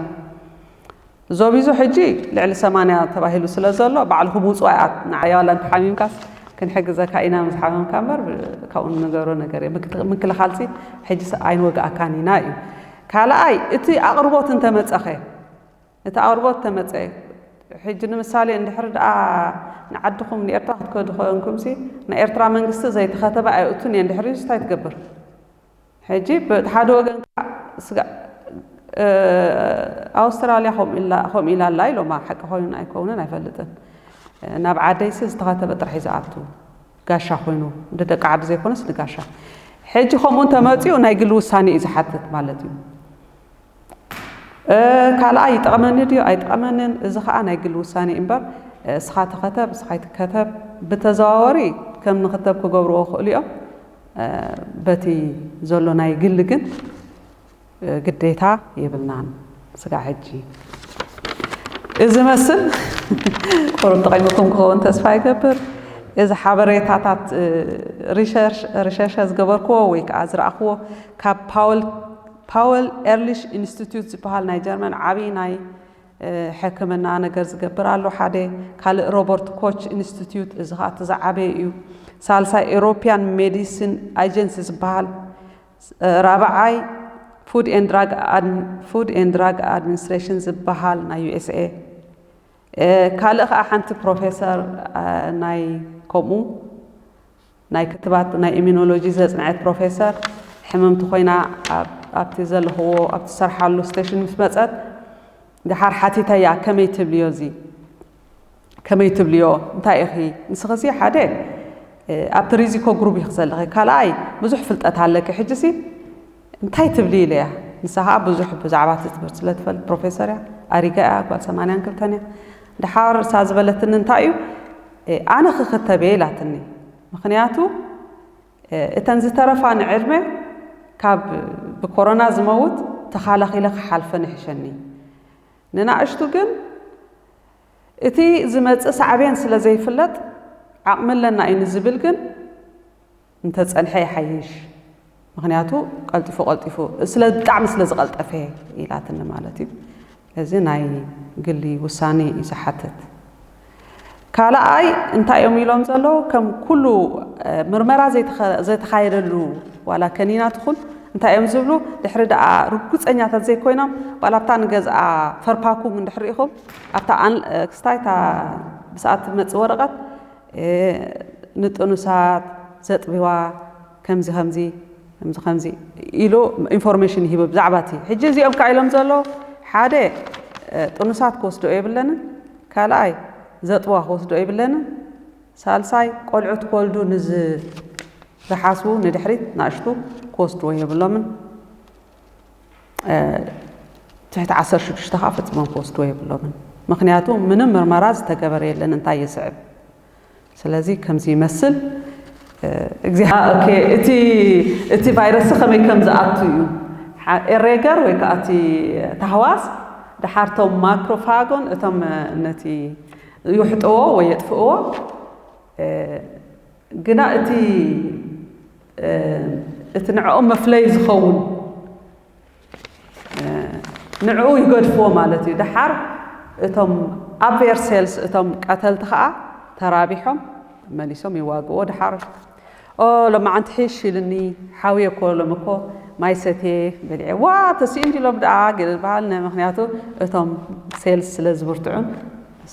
ዞቢዞ ሕጂ ልዕሊ ሰማንያ ተባሂሉ ስለ ዘሎ፣ ባዕልኹም ውጹ ኣይኣት ንዓይ ዋላ እንተሓሚምካስ ክንሕግዘካ ኢና ምስ ሓመምካ እምበር፣ ካብኡ ንገሮ ነገር እዩ። ምክ-፣ ምክልኻልሲ ሕጂ ስ-፣ ኣይንወግኣካን ኢና እዩ። ካልኣይ፣ እቲ ኣቕርቦት እንተመጸኸ፣ እቲ ኣቕርቦት ተመጸ፣ ሕጂ ንምሳሌ እንድሕር ደኣ ንዓድኹም ንኤርትራ ክትከዱ ኮንኩምሲ፣ ናይ ኤርትራ መንግስቲ ዘይተኸተበ ኣይእቱን እየ እንድሕር ኢሉስ እንታይ ትገብር? ሕጂ በቲ ሓደ ወገን ከዓ ስጋ-፣ እ፣ ኣውስትራልያ ከምኡ ኢላ፣ ከምኡ ኢላ ኣላ ኢሎማ። ሓቂ ኮይኑ ኣይከውንን ኣይፈልጥን። እ፣ ናብ ዓደይሲ ዝተኸተበ ጥራሕ እዩ ዝኣቱ። ጋሻ ኮይኑ፣ ንደቂ ዓዲ ዘይኮነስ ንጋሻ። ሕጂ ከምኡ እንተመጺኡ ናይ ግሊ ውሳኔ እዩ ዝሓትት ማለት እዩ። እ፣ ካልኣይ ይጠቕመኒ ድዩ ኣይጠቕመንን፣ እዚ ኸኣ ናይ ግሊ ውሳኔ እዩ እምበር፣ እ፣ እስኻ ተኸተብ፣ እስኻ ኣይትከተብ፣ ብተዘዋወሪ ከም ንኽተብ ክገብርዎ ይኽእሉ እዮም። እ፣ በቲ ዘሎ ናይ ግሊ ግን፣ እ፣ ግዴታ የብልናን። ስጋዕ ሕጂ እዚ መስል ቁሩብ ጠቒሙኩም ክኸውን ተስፋ ይገብር። እዚ ሓበሬታታት፣ እ፣ ሪሸርሽ-፣ ሪሸርሸ ዝገበርክዎ ወይ ከዓ ዝረኣኽዎ ካብ ፓወል፣ ፓወል ኤርሊሽ ኢንስቲትዩት ዝበሃል ናይ ጀርመን ዓብዪ ናይ፣ እ፣ ሕክምና ነገር ዝገብር ኣሎ ሓደ። ካልእ ሮበርት ኮች ኢንስቲትዩት፣ እዚ ኸዓ እቲ ዝዓበየ እዩ። ሳልሳይ ኤሮፒያን ሜዲሲን ኣጀንሲ ዝበሃል፣ ራብዓይ ፉድ ኤንድ ድራግ ኣድ-፣ ፉድ ኤንድ ድራግ ኣድሚኒስትሬሽን ዝበሃል ናይ ዩ ኤስ ኤ። እ፣ ካልእ ኸዓ ሓንቲ ፕሮፌሰር፣ እ፣ ናይ ከምኡ ናይ ክትባት ናይ ኢሚኖሎጂ ዘጽንዐት ፕሮፌሰር ሕምምቲ ኮይና ኣብ-፣ ኣብቲ ዘለኽዎ ኣብቲ ዝሰርሓሉ ስቴሽን ምስ መጸት፣ ደሓር ሓቲተያ፣ ከመይ ትብልዮ እዚ? ከመይ ትብልዮ? እንታይ ኢኺ? ንስኺሲ ሓደ፣ እ፣ ኣብቲ ሪዚኮ ግሩፕ ኢኺ ዘለኺ። ካልኣይ፣ ብዙሕ ፍልጠት ኣለኪ። ሕጂሲ እንታይ ትብሊ ኢለያ። ንሳ ኸዓ ብዙሕ ብዛዕባ እቲ ትምህርቲ ስለ ትፈልጥ፣ ፕሮፌሰር እያ፣ ኣሪጋ እያ፣ ጓል ሰማንያን ክልተን እያ። ደሓር እሳ ዝበለትኒ እንታይ እዩ፣ እ፣ ኣነ ክኽተብ እየ ኢላትኒ። ምኽንያቱ፣ እ፣ እተን ዝተረፋ ንዕድመ ካብ ብኮሮና ዝመውት ተኻላኺለ ክሓልፈን ይሕሸኒ። ንናእሽቱ ግን እቲ ዝመጽእ ሳዕቤን ስለ ዘይፍለጥ ዓቕሚ ኣለና እዩ ንዝብል ግን እንተጸንሐ ይሓይሽ። ምኽንያቱ ቀልጢፉ ቀልጢፉ ስለ፣ ብጣዕሚ ስለ ዝቐልጠፈ ኢላትኒ ማለት እዩ። እዚ ናይ ግሊ ውሳኔ እዩ ዝሓትት። ካልኣይ እንታይ እዮም ኢሎም ዘለዉ? ከም ኩሉ፣ እ፣ ምርመራ ዘይተኸ-፣ ዘይተኻየደሉ ዋላ ከኒና ትኹን እንታይ እዮም ዝብሉ? ድሕሪ ደኣ ርግጸኛታት ዘይኮይኖም ዋላ ኣብታ ንገዝኣ ፈርፓኩንግ እንድሕር ርኢኹም ኣብታ ኣን-፣ እ፣ ክስታይ እታ ብሰዓት ትመጽእ ወረቐት፣ እ፣ ንጥኑሳት ዘጥብዋ ከምዚ ከምዚ፣ ከምዚ ከምዚ ኢሉ ኢንፎርሜሽን ይህቡ ብዛዕባ እቲ። ሕጂ እዚኦም ከኣ ኢሎም ዘለዉ፣ ሓደ፣ እ፣ ጥኑሳት ክወስድኦ የብለንን፣ ካልኣይ ዘጥብዋ ክወስድኦ የብለንን፣ ሳልሳይ ቆልዑ ትወልዱ ንዝ-፣ ዝሓስቡ ንድሕሪት ናእሽቱ ክወስድዎ የብሎምን። እ፣ ትሕቲ ዓሰርተ ሽዱሽተ ከኣ ፈጺሞም ክወስድዎ የብሎምን። ምኽንያቱ ምንም ምርመራ ዝተገበረ የለን እንታይ ይስዕብ። ስለዚ ከምዚ ይመስል። እ፣ እግዚኣብሔር፣ ኦኬ፣ እቲ፣ እቲ ቫይረስ ከመይ ከም ዝኣቱ እዩ። ሓ-፣ ኤሬገር ወይ ከዓ እቲ ታህዋስ ደሓር እቶም ማክሮፋጎን እቶም፣ እ፣ ነቲ ይውሕጥዎ ወይ የጥፍእዎ። እ፣ ግና እቲ፣ እ፣ እቲ ንዕኦም መፍለይ ዝኸውን፣ እ፣ ንዕኡ ይገድፍዎ ማለት እዩ። ደሓር እቶም ኣድቨርስ ሴልስ፣ እቶም ቀተልቲ ኸዓ ተራቢሖም መሊሶም ይዋግዎ። ደሓር፣ "ኦ፣ ሎማዓንቲ ሒሽ ኢልኒ፣ ሓውየ እኮ ሎሚ እኮ ማይ ሰትየ በሊዐ፣ ዋ፣ ተሲኡ እንዲ ሎም ደኣ" ገለ ዝበሃል፣ ነ-፣ ምኽንያቱ እቶም ሴልስ ስለ ዝብርትዑን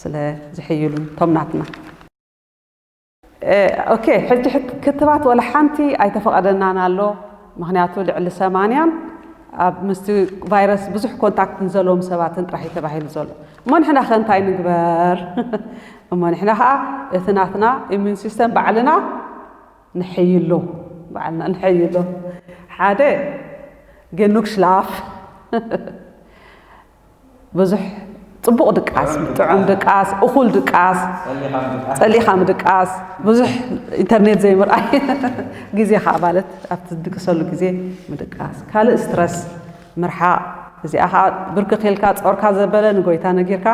ስለ ዝሕይሉን፣ እቶም ናትና። እ፣ ኦኬ፣ ሕጂ ሕት-፣ ክትባት ወላ ሓንቲ ኣይተፈቐደናን ኣሎ። ምኽንያቱ ልዕሊ ሰማንያን ኣብ ምስቲ ቫይረስ ብዙሕ ኮንታክት ንዘለዎም ሰባትን ጥራሕ እዩ ተባሂሉ ዘሎ። እሞ ንሕና ኸ እንታይ ንግበር? እሞ ንሕና ኸዓ እቲ ናትና ኢሚዩን ሲስተም ባዕልና ንሕይሎ፣ ባዕልና ንሕይሎ። ሓደ፣ ጌኑግ ሽላፍ። ብዙሕ ጽቡቕ ድቃስ፣ ጥዑም ድቃስ፣ እኹል ድቃስ፣ ጸሊኻ ምድቃስ። ጸሊኻ ምድቃስ፣ ብዙሕ ኢንተርኔት ዘይምርኣይ፣ ግዜኻ ማለት ኣብቲ ትድቅሰሉ ግዜ ምድቃስ። ካልእ ስትረስ ምርሓቕ፣ እዚኣ ከዓ ብርክኽ ኢልካ ጾርካ ዘበለ ንጎይታ ነጊርካ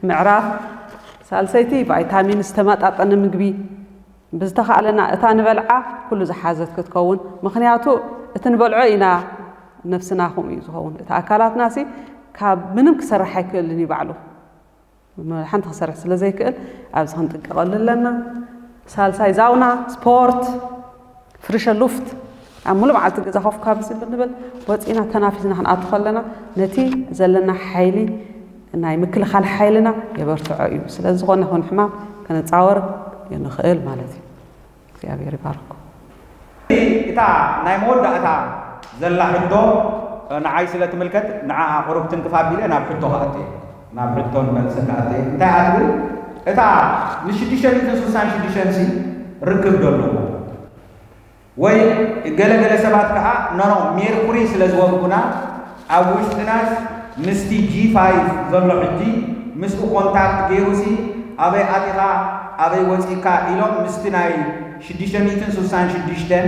ምዕራፍ። ሳልሰይቲ ቫይታሚን፣ ዝተመጣጠነ ምግቢ ብዝተኻእለና እታ ንበልዓ ኩሉ ዝሓዘት ክትከውን። ምኽንያቱ እቲ ንበልዖ ኢና ነፍስና ከምኡ እዩ ዝኸውን። እቲ ኣካላትና ሲ ካብ ምንም ክሰርሕ ኣይክእልን እዩ ባዕሉ። ሓንቲ ክሰርሕ ስለ ዘይክእል ኣብዚ ክንጥንቀቐሉ ኣለና። ሳልሳይ ዛውና፣ ስፖርት፣ ፍሪሸ ሉፍት። ኣብ ሙሉእ መዓልቲ ገዛ ኮፍ ካብ ዝብል ንብል ወፂና ተናፊስና ክንኣቱ ከለና ነቲ ዘለና ሓይሊ ናይ ምክልኻል ሓይልና የበርትዖ እዩ። ስለ ዝኾነ ይኹን ሕማም ከነፃወር ንኽእል ማለት እዩ። እግዚኣብሔር ይባርኩም። እታ ናይ መወዳእታ ዘላ ሕቶ ንዓይ ስለ ትምልከት ንዓኣ ቁሩብ ትንክፍ ኣቢለ ናብ ሕቶ ክኣት እየ። ናብ ሕቶን መልስን ክኣት እየ። እንታይ እያ ትብል? እታ ንሽዱሽተ ሚእትን ስሳን ሽዱሽተን ሲ ርክብ ዶ ኣለዎ? ወይ ገለ ገለ ሰባት ከዓ ኖኖ ሜርኩሪ ስለ ዝወግኡና ኣብ ውሽጥናስ ምስቲ ጂ ፋይቭ ዘሎ ሕጂ ምስኡ ኮንታክት ገይሩሲ ኣበይ ኣቲኻ ኣበይ ወፂእካ ኢሎም ምስቲ ናይ ሽዱሽተ ሚእትን ስሳን ሽዱሽተን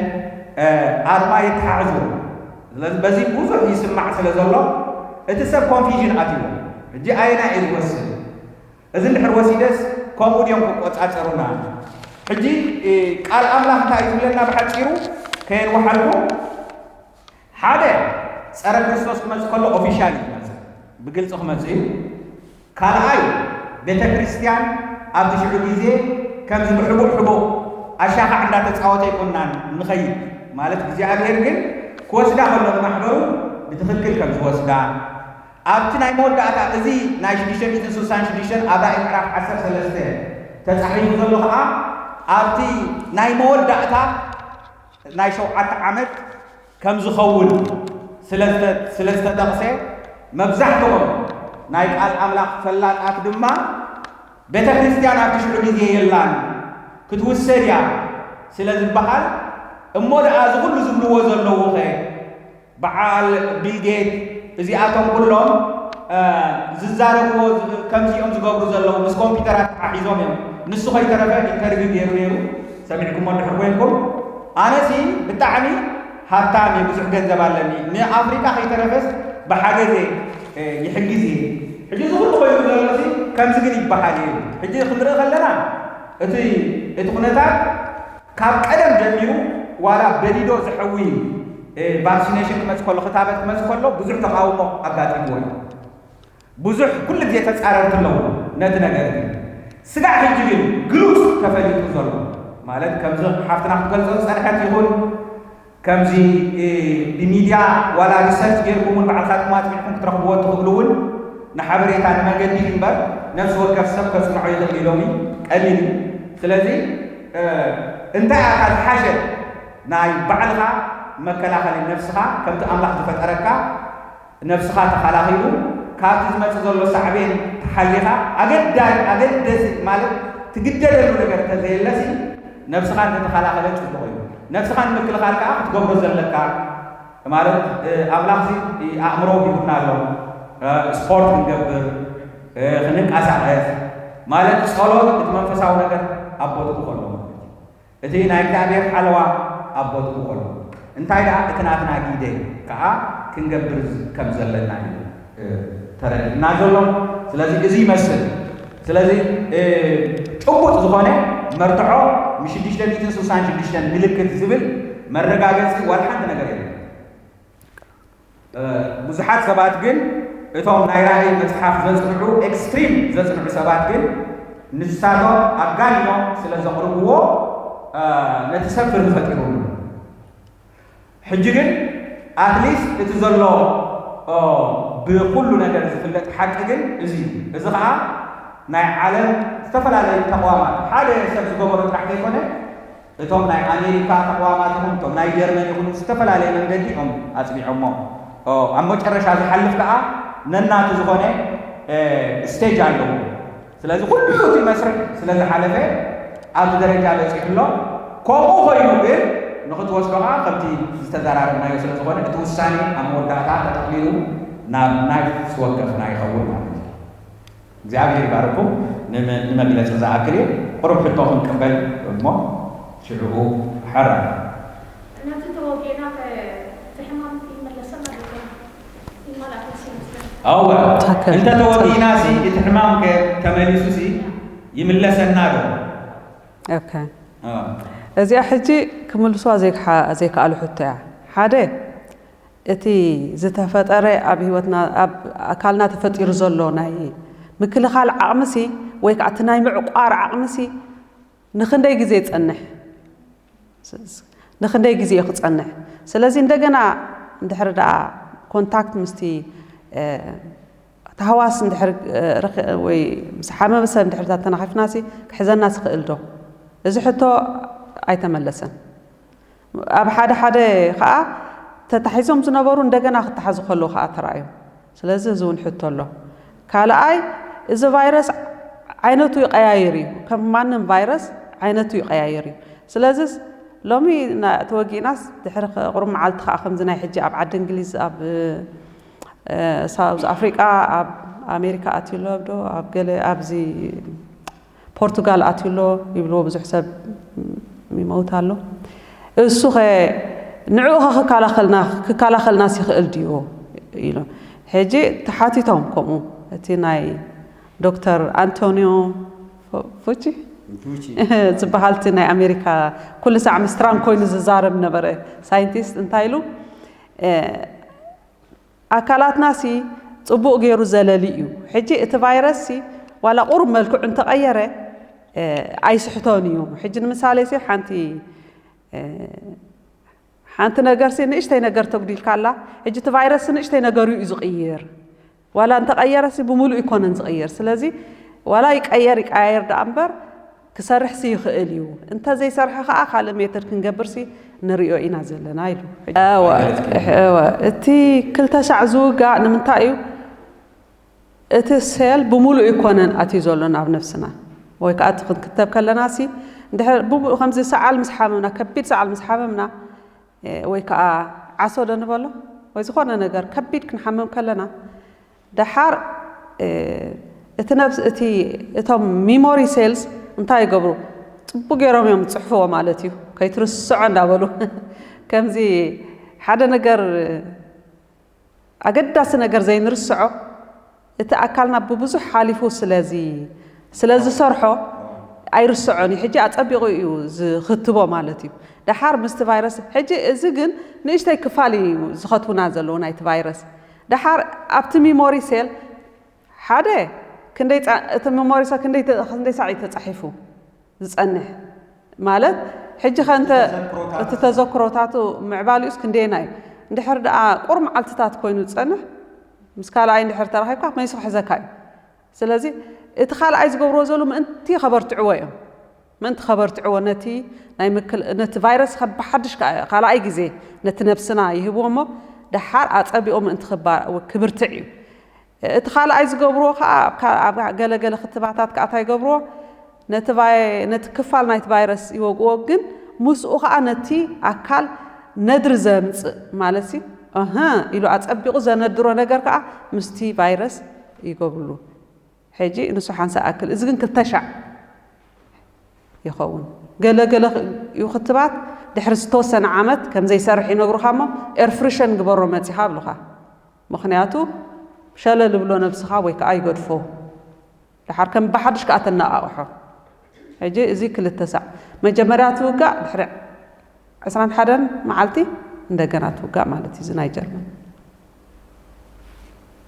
ኣርማ የተሓሕዙ። ስለዚ በዚ ብዙሕ ይስማዕ ስለ ዘሎ እቲ ሰብ ኮንፊዥን ኣትዎ። ሕጂ ኣየና እዩ ዝወስድ? እዚ እንድሕር ወሲደስ ከምኡ ድዮም ክቆፃፀሩና? ሕጂ እ፣ ቃል ኣምላኽ እንታይ እዩ ዝብለና? ብሓፂሩ ከየንውሓልኩ ሓደ ጸረ ክርስቶስ ክመጽእ ከሎ ኦፊሻል እዩ ዝመጽእ፣ ብግልጺ ክመጽእ እዩ። ካልኣይ ቤተ ክርስቲያን ኣብቲ ሽዑ ግዜ ከምዚ ብሕቡእ ሕቡእ ኣሻኻዕ እንዳተጻወተ ኣይኮንናን ንኸይድ ማለት እግዚኣብሔር ግን ክወስዳ ከሎ ንማሕበሩ ብትኽክል ከም ዝወስዳ ኣብቲ ናይ መወዳእታ እዚ ናይ ሽዱሽተ ሚእትን ስሳን ሽዱሽተን ኣብ ራእይ ምዕራፍ ዓሰርተ ሰለስተ ተጻሒፉ ዘሎ ኸዓ ኣብቲ ናይ መወዳእታ ናይ ሸውዓተ ዓመት ከም ዝኸውን ስለ ዝተ- ስለ ዝተጠቕሰ መብዛሕትኦም ናይ ቃል ኣምላኽ ፈላጣት ድማ ቤተ ክርስቲያን ኣብቲ ሽዑ ግዜ የላን ክትውሰድ እያ ስለ ዝበሃል እሞ ደኣ እዚ ኩሉ ዝብልዎ ዘለዉ ኸ በዓል ቢል ጌት እዚኣቶም ኩሎም ዝዛረብዎ ከምዚኦም ዝገብሩ ዘለዉ ምስ ኮምፒውተራት ተሓሒዞም እዮም። ንሱ ከይተረፈ ኢንተርቪው ገይሩ ነይሩ ሰሚዕኩሞ እንድሕር ኮይንኩም ኣነሲ ብጣዕሚ ሃብታም እየ ብዙሕ ገንዘብ ኣለኒ ንኣፍሪቃ ከይተረፈስ ብሓገዘ ይሕግዝ እየ። ሕጂ እዚ ኩሉ ኮይኑ ዘሎሲ ከምዚ ግን ይበሃል እዩ። ሕጂ ክንርኢ ከለና እቲ እቲ ኩነታት ካብ ቀደም ጀሚሩ ዋላ በዲዶ ዝሐዊ ቫክሲኔሽን ክመፅ ከሎ ክታበት ክመፅ ከሎ ብዙሕ ተቃውሞ ኣጋጢምዎ እዩ። ብዙሕ ኩሉ ግዜ ተፃረርቲ ኣለዉ ነቲ ነገር ግን ስጋዕ ሕጂ ግን ግሉፅ ተፈሊጡ ዘሎ ማለት ከምዚ ሓፍትና ክትገልፆ ዝፀንሐት ይኹን ከምዚ ብሚድያ ዋላ ሪሰርች ጌርኩም እውን ባዕልካትኩም ኣፅኒዕኩም ክትረኽብዎ ትኽእሉ እውን ንሓበሬታ ንመገዲ እዩ እምበር ነፍሲ ወከፍ ሰብ ከፅንዖ ይኽእል ኢሎም እዩ ቀሊል እዩ። ስለዚ እንታይ ኣታ ዝሓሸ ናይ ባዕልኻ መከላኸሊ ነፍስኻ ከምቲ ኣምላኽ ዝፈጠረካ ነፍስኻ ተኸላኺሉ ካብቲ ዝመፅእ ዘሎ ሳዕቤን ተሓሊኻ ኣገዳ ኣገደሲ ማለት ትግደደሉ ነገር ተዘየለሲ ነብስኻ እንተተኸላኸለ ፅቡቕ እዩ። ነብስኻ ንምክልኻል ከዓ ክትገብሮ ዘለካ ማለት ኣምላኽ ዚ ኣእምሮ ሂቡና ኣሎ። ስፖርት ክንገብር፣ ክንንቀሳቐስ ማለት ጸሎት እቲ መንፈሳዊ ነገር ኣብ ቦትኡ ከሎ ማለት እዩ። እቲ ናይ እግዚኣብሔር ሓለዋ ኣብ ቦትኡ ከሎ እንታይ ደኣ እቲ ናትና ግደ ከዓ ክንገብር ከም ዘለና እዩ ተረድእና ዘሎ። ስለዚ እዚ ይመስል። ስለዚ ጭቡጥ ዝኾነ መርትዖ ም ሽዱሽተ ሚእትን ስሳን ሽዱሽተን ምልክት ዝብል መረጋገፂ ዋላ ሓንቲ ነገር የለን። ብዙሓት ሰባት ግን እቶም ናይ ራእይ መፅሓፍ ዘፅንዑ ኤክስትሪም ዘፅንዑ ሰባት ግን ንሳቶም ኣጋኒኖም ስለ ዘቕርብዎ ነቲ ሰብ ፍርዲ ፈጢሩሉ። ሕጂ ግን ኣትሊስት እቲ ዘሎ ብኩሉ ነገር ዝፍለጥ ሓቂ ግን እዚ እዩ። እዚ ከዓ ናይ ዓለም ዝተፈላለዩ ተቋማት ሓደ ሰብ ዝገበሮ ጥራሕ ዘይኮነ እቶም ናይ ኣሜሪካ ተቋማት ይኹን እቶም ናይ ጀርመን ይኹን ዝተፈላለየ መንገዲ እዮም ኣፅኒዖሞ። ኣብ መጨረሻ ዝሓልፍ ከዓ ነናቱ ዝኾነ ስቴጅ ኣለዎ። ስለዚ ኩሉ እቲ መስርሕ ስለ ዝሓለፈ ኣብዚ ደረጃ በፂሑ ኣሎ። ከምኡ ኮይኑ ግን ንክትወስዶ ከዓ ከምቲ ዝተዘራረብናዮ ስለ ዝኾነ እቲ ውሳኔ ኣብ መወዳእታ ተጠቕሊሉ ናብ ናይ ነፍሲ ወከፍና ይኸውን ማለት እዩ። እግዚኣብሔር ይባርኩም። ንመግለፂ ዝኣክል እየ። ቁሩብ ሕቶ ክንቅበል እሞ ሽዑኡ ሓራ ነቲ ተወጊእና እቲ ሕማም ይመለሰና ዶ ይኾን? ይመላ ኣወ፣ ትኽክል። እንተ ተወዲእና ሲ እቲ ሕማም ከ ተመሊሱ ሲ ይምለሰና ዶ? ኦኬ። እዚኣ ሕጂ ክምልስዋ ዘይከኣሉ ሕቶ እያ። ሓደ፣ እቲ ዝተፈጠረ ኣብ ህይወትና ኣብ ኣካልና ተፈጢሩ ዘሎ ናይ ምክልኻል ዓቕምሲ ወይ ከዓ እቲ ናይ ምዕቋር ዓቕምሲ ንኽንደይ ግዜ ይፀንሕ? ንኽንደይ ግዜ እዩ ክፀንሕ? ስለዚ እንደገና እንድሕር ደኣ ኮንታክት ምስቲ ተሃዋስ እንድሕር ወይ ምስ ሓመመ ሰብ እንድሕር ተናኺፍናሲ ክሕዘና ዝኽእል ዶ? እዚ ሕቶ ኣይተመለሰን። ኣብ ሓደ ሓደ ከዓ ተታሒዞም ዝነበሩ እንደገና ክተሓዙ ከለዉ ከዓ ተራእዮም። ስለዚ እዚ እውን ሕቶ ኣሎ። ካልኣይ፣ እዚ ቫይረስ ዓይነቱ ይቀያይር እዩ። ከም ማንም ቫይረስ ዓይነቱ ይቀያይር እዩ። ስለዚ ሎሚ ተወጊእናስ ድሕሪ ቁሩብ መዓልቲ ከዓ ከምዚ ናይ ሕጂ ኣብ ዓዲ እንግሊዝ ኣብ ሳውዝ ኣፍሪቃ ኣብ ኣሜሪካ ኣትዩ ኣሎ ዶ ኣብ ገለ ኣብዚ ፖርቱጋል ኣትዩ ኣሎ ይብልዎ ብዙሕ ሰብ ይመውት ኣሎ። እሱ ኸ ንዕኡ ኸ ክከላኸልና ክከላኸልናስ ይኽእል ድዩ ኢሉ ሕጂ ተሓቲቶም። ከምኡ እቲ ናይ ዶክተር ኣንቶኒዮ ፉቺ ዝበሃል እቲ ናይ ኣሜሪካ ኩሉ ሳዕ ምስ ትራምፕ ኮይኑ ዝዛረብ ነበረ ሳይንቲስት እንታይ ኢሉ ኣካላትናሲ ጽቡቕ ገይሩ ዘለሊ እዩ። ሕጂ እቲ ቫይረስሲ ዋላ ቁሩብ መልክዑ እንተቐየረ ኣይስሕቶን እዩ። ሕጂ ንምሳሌ ሲ ሓንቲ ሓንቲ ነገርሲ ንእሽተይ ነገር ተጉዲልካላ ሕጂ እቲ ቫይረስሲ ንእሽተይ ነገሩ እዩ ዝቕይር። ዋላ እንተቐየረሲ ብምሉእ ይኮነን ዝቕይር። ስለዚ ዋላ ይቀየር ይቀያየር ደኣ እምበር ክሰርሕሲ ይኽእል እዩ። እንተዘይሰርሐ ከዓ ካልእ ሜተድ ክንገብርሲ ንሪኦ ኢና ዘለና ኢሉ። እወ፣ እወ፣ እቲ ክልተ ሻዕ ዝውጋእ ንምንታይ እዩ? እቲ ሴል ብምሉእ ይኮነን ኣትዩ ዘሎ ናብ ነብስና። ወይ ከዓ እቲ ክንክተብ ከለናሲ እንድሕር ብኡ ከምዚ ሰዓል ምስ ሓመምና፣ ከቢድ ሰዓል ምስ ሓመምና፣ ወይ ከዓ ዓሶ ዶ ንበሎ ወይ ዝኾነ ነገር ከቢድ ክንሓምም ከለና ደሓር እቲ ነብስ እቲ እቶም ሚሞሪ ሴልስ እንታይ ይገብሩ? ጽቡቅ ገይሮም እዮም ዝጽሕፍዎ ማለት እዩ። ከይትርስዖ እንዳበሉ ከምዚ ሓደ ነገር ኣገዳሲ ነገር ዘይንርስዖ እቲ ኣካልና ብብዙሕ ሓሊፉ ስለዚ ስለዝሰርሖ ኣይርስዖን እዩ። ሕጂ ኣጸቢቑ እዩ ዝኽትቦ ማለት እዩ። ደሓር ምስቲ ቫይረስ ሕጂ እዚ ግን ንእሽተይ ክፋል እዩ ዝኸትቡና ዘለዉ ናይቲ ቫይረስ። ደሓር ኣብቲ ሚሞሪ ሴል ሓደ ክንደይ ጻ- እቲ ሚሞሪ ሴል ክንደይ ተ- ክንደይ ሳዕ እዩ ተጻሒፉ ዝጸንሕ ማለት ሕጂ ከ እንተ እቲ ተዘክሮታቱ ምዕባሊኡስ ክንደየና እዩ? እንድሕር ደኣ ቁሩብ መዓልትታት ኮይኑ ዝጸንሕ ምስ ካልኣይ እንድሕር ተራኺብካ መሊሱ ክሕዘካ እዩ። ስለዚ እቲ ካልኣይ ዝገብርዎ ዘለዉ ምእንቲ ከበርትዕዎ እዮም። ምእንቲ ከበርትዕዎ ነቲ ናይ ምክል ነቲ ቫይረስ ከ ብሓድሽ ከ- ካልኣይ ግዜ ነቲ ነብስና ይህብዎ እሞ ደሓር ኣጸቢቑ ምእንቲ ክባ- ክብርትዕ እዩ። እቲ ካልኣይ ዝገብርዎ ከዓ ኣብ ካ- ኣብ ገለገለ ክትባታት ከዓ እንታይ ይገብርዎ? ነቲ ቫይ- ነቲ ክፋል ናይቲ ቫይረስ ይወግዎ፣ ግን ምስኡ ከዓ ነቲ ኣካል ነድሪ ዘምፅእ ማለት ሲ እህ ኢሉ ኣፀቢቑ ዘነድሮ ነገር ከዓ ምስቲ ቫይረስ ይገብርሉ። ሕጂ ንሱ ሓንሳ ኣክል እዚ ግን ክልተ ሻዕ ይኸውን። ገለገለ እዩ ክትባት ድሕሪ ዝተወሰነ ዓመት ከም ዘይሰርሕ ይነግሩኻ እሞ ኤርፍሪሸን ግበሮ መፂኻ ኣብሉኻ። ምኽንያቱ ሸለል ብሎ ነብስኻ ወይ ከዓ ይገድፎ። ደሓር ከም ብሓድሽ ከዓ ተነቓቕሖ። ሕጂ እዚ ክልተ ሳዕ መጀመርያ ትውጋእ ድሕሪ ዕስራን ሓደን መዓልቲ እንደገና ትውጋእ ማለት እዩ እዚ ናይ ጀርመን።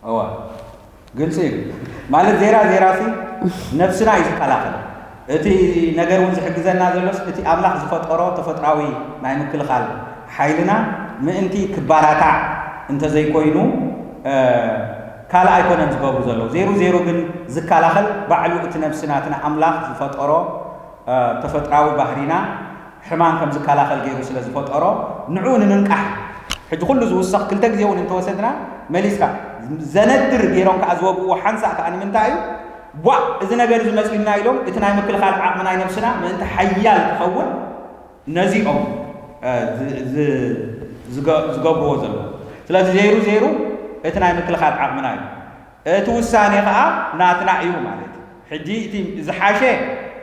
እዋ ግልፂ እዩ ማለት ዜራ ዜራ ሲ ነብስና እዩ ዝከላኸል። እቲ ነገር እውን ዝሕግዘና ዘሎስ እቲ ኣምላኽ ዝፈጠሮ ተፈጥራዊ ናይ ምክልኻል ሓይልና ምእንቲ ክባራታዕ እንተዘይኮይኑ ካልእ ኣይኮነን ዝገብሩ ዘለዉ። ዜሩ ዜሩ ግን ዝከላኸል ባዕሉ እቲ ነብስና እቲ ኣምላኽ ዝፈጠሮ ተፈጥራዊ ባህሪና ሕማም ከም ዝከላኸል ገይሩ ስለ ዝፈጠሮ ንዕኡ ንምንቃሕ ሕጂ ኩሉ ዝውሰኽ ክልተ ግዜ እውን እንተወሰድና መሊስካ ዘነድር ገይሮም ከዓ ዝወግእዎ ሓንሳእ ከዓ ንምንታይ እዩ ቧዕ እዚ ነገር እዚ መፂኡና ኢሎም እቲ ናይ ምክልኻል ዓቕሚ ናይ ነብስና ምእንቲ ሓያል ክኸውን ነዚኦም ዝገብርዎ ዘለዉ ስለዚ ዘይሩ ዘይሩ እቲ ናይ ምክልኻል ዓቕምና እዩ እቲ ውሳኔ ከዓ ናትና እዩ ማለት እዩ ሕጂ እቲ ዝሓሸ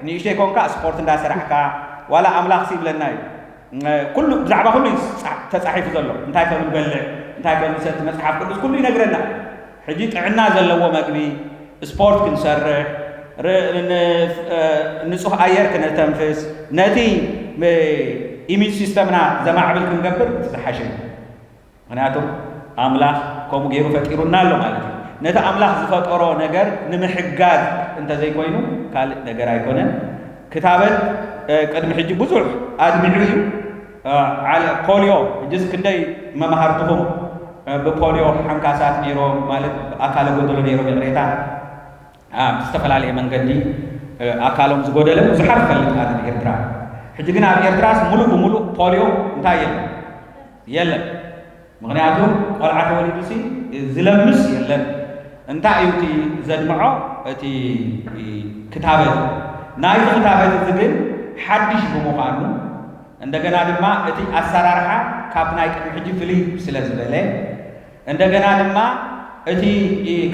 ንእሽተይ ኮንካ ስፖርት እንዳሰራሕካ ዋላ ኣምላኽ ይብለና እዩ ኩሉ ብዛዕባ ኩሉ ተፃሒፉ ዘሎ እንታይ ከም ንበልዕ እንታይ ከም ንሰቲ መፅሓፍ ቅዱስ ኩሉ ይነግረና ሕጂ ጥዕና ዘለዎ መግቢ፣ ስፖርት ክንሰርሕ፣ ር- ን- እ፣ ንጹህ ኣየር ክነተንፍስ፣ ነቲ ም- ኢሚጅ ሲስተምና ዘማዕብል ክንገብር እቲ ዝሓሸ እዩ። ምክንያቱ ኣምላኽ ከምኡ ገይሩ ፈጢሩና ኣሎ ማለት እዩ። ነቲ ኣምላኽ ዝፈጠሮ ነገር ንምሕጋዝ እንተዘይኮይኑ ካልእ ነገር ኣይኮነን። ክታበት እ፣ ቅድሚ ሕጂ ብዙሕ ኣድሚዑ እዩ። እ፣ ዓለ- ፖሊዮ፣ ሕጅስ ክንደይ መማህርትኹም እ፣ ብፖሊዮ ሓንካሳት ነይሮም፣ ማለት ኣካለ ጎደሎ ነይሮም፣ ይቕሬታ፣ ኣብ ዝተፈላለየ መንገዲ እ፣ ኣካሎም ዝጎደለ ብዙሓት እፈልጥ ኣነ ብኤርትራ። ሕጂ ግን ኣብ ኤርትራስ ሙሉእ ብሙሉእ ፖሊዮ እንታይ የለን? የለን። ምክንያቱ ቆልዓ ተወሊዱሲ ዝለምስ የለን። እንታይ እዩ እቲ ዘድምዖ? እቲ ክታበት። ናይዚ ክታበት እዚ ግን ሓድሽ ብምዃኑ፣ እንደገና ድማ እቲ ኣሰራርሓ ካብቲ ናይ ቅድሚ ሕጂ ፍልይ ስለ ዝበለ፣ እንደገና ድማ እቲ